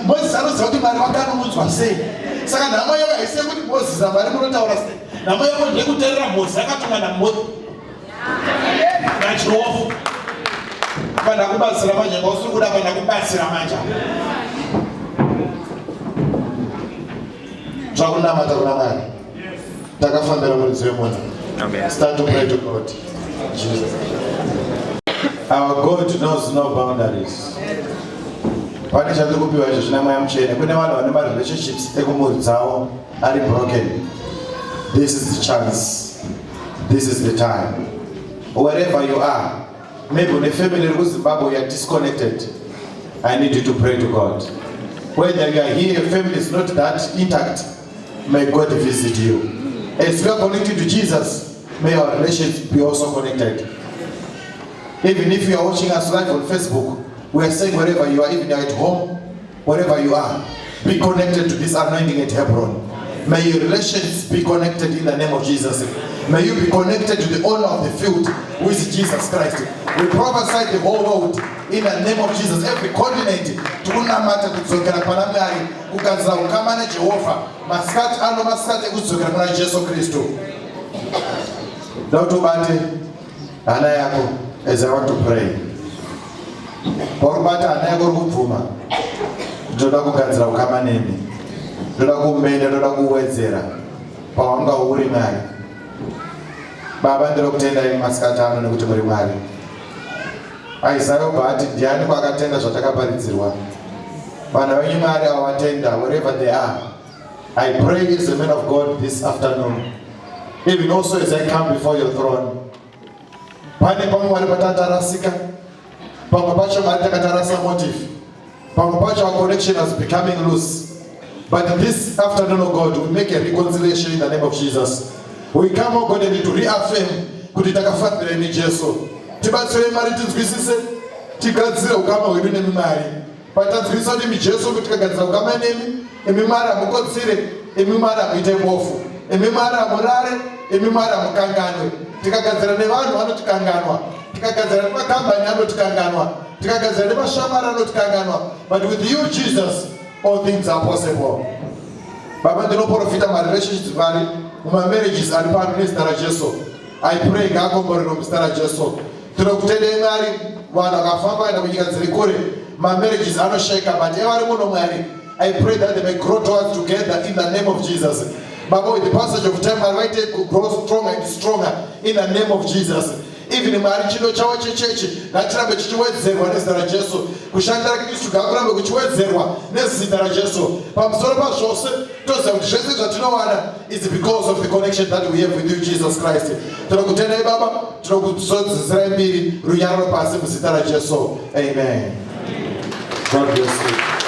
Moses anoziva kuti Mwari vakanunudzwa sei. Saka nhamo yavo haisi yekuti Moses naMwari munotaura sei. Nhamo yavo ndeyekuteerera Moses akatumwa naMoses. naJehovha. Kana kubatsira manje ngausiri kuda kana kubatsira manje. Zvakunamata kuna Mwari. Takafambira muridzi wemunda. Start to pray to God. Jesus. Our God knows no boundaries. Pane chandiri kupiwa izvo zvina Mweya Mutsvene. Kune vanhu vane marelationships ekumhuri dzavo ari broken. This is the chance. This is the time. Wherever you are, maybe une family iri kuZimbabwe, you are disconnected. I need you to pray to God. Whether you are here, your family is not that intact, may God visit you. As we are connected to Jesus, may our relations be also connected. Even if you are watching us live on Facebook, we are saying wherever you are, even you are at home, wherever you are, be connected to this anointing at Hebron. May your relations be connected in the name of Jesus. May you be connected to the owner of the field, who is Jesus Christ. We prophesy the whole world in the name of Jesus. Every continent, tikunamata kudzokera pana Mwari, kugadzira ukama naJehovha. Masikati ano masikati ekudzokera kuna Jesu Kristu. Ndakuti ubate hana yako as I want to pray. Pauri hana yako uri kubvuma, ndinoda kugadzira ukama nemi, ndoda kumenda, ndoda kuwedzera pawanga uri Mwari. Baba, ndinoda kutendai masikati ano nekuti muri Mwari. Isaya obva ati ndiani kwakatenda zvatakaparidzirwa? Vana venyu Mwari ava vatenda wherever they are. I pray as a man of God this afternoon, even also as I come before your throne. Pane pamwe Mwari patatarasika, pamwe pacho Mwari takatarasa motive, pamwe pacho our connection is becoming loose. But this afternoon, oh God, we make a reconciliation in the name of Jesus. We come, oh God, and to reaffirm kuti takafambira imi Jesu. Tibatsirei Mwari tinzwisise, tigadzire ukama hwedu nemi Mwari. Patanzwisisa kuti imi Jesu kuti tikagadzira ukama nemi, imi Mwari hamukotsire, imi Mwari hamuite bofu, imi Mwari hamurare, imi Mwari hamukanganwe. Tikagadzira nevanhu vanotikanganwa, tikagadzira nemakambani anotikanganwa, tikagadzira nemashamwari anotikanganwa, but with you, Jesus, all things are possible. Baba, ndinoprofita marelationships vari mumamarriages ari pano nezita raJesu. I pray ngaakomborerwe muzita raJesu. Tinokutendei Mwari, vanhu vakafamba kuenda kunyika dziri kure, mamarriages anosheka, but evari muno, Mwari, I pray that they may grow towards together in the name of Jesus. Baba, with the passage of time, Mwari, vaite grow stronger and stronger in the name of Jesus. Even Mwari, chido chavo chechechi ngatirambe chichiwedzerwa nezita raJesu. Kushandira Kristu ngakurambe kuchiwedzerwa nezita raJesu. Pamusoro pazvose, toziva kuti zvese zvatinowana is because of the connection that we have with you, Jesus Christ. Tinokutendai Baba, tinokuzodzidzirai mbiri, runyararo pasi muzita raJesu. Amen. God bless you.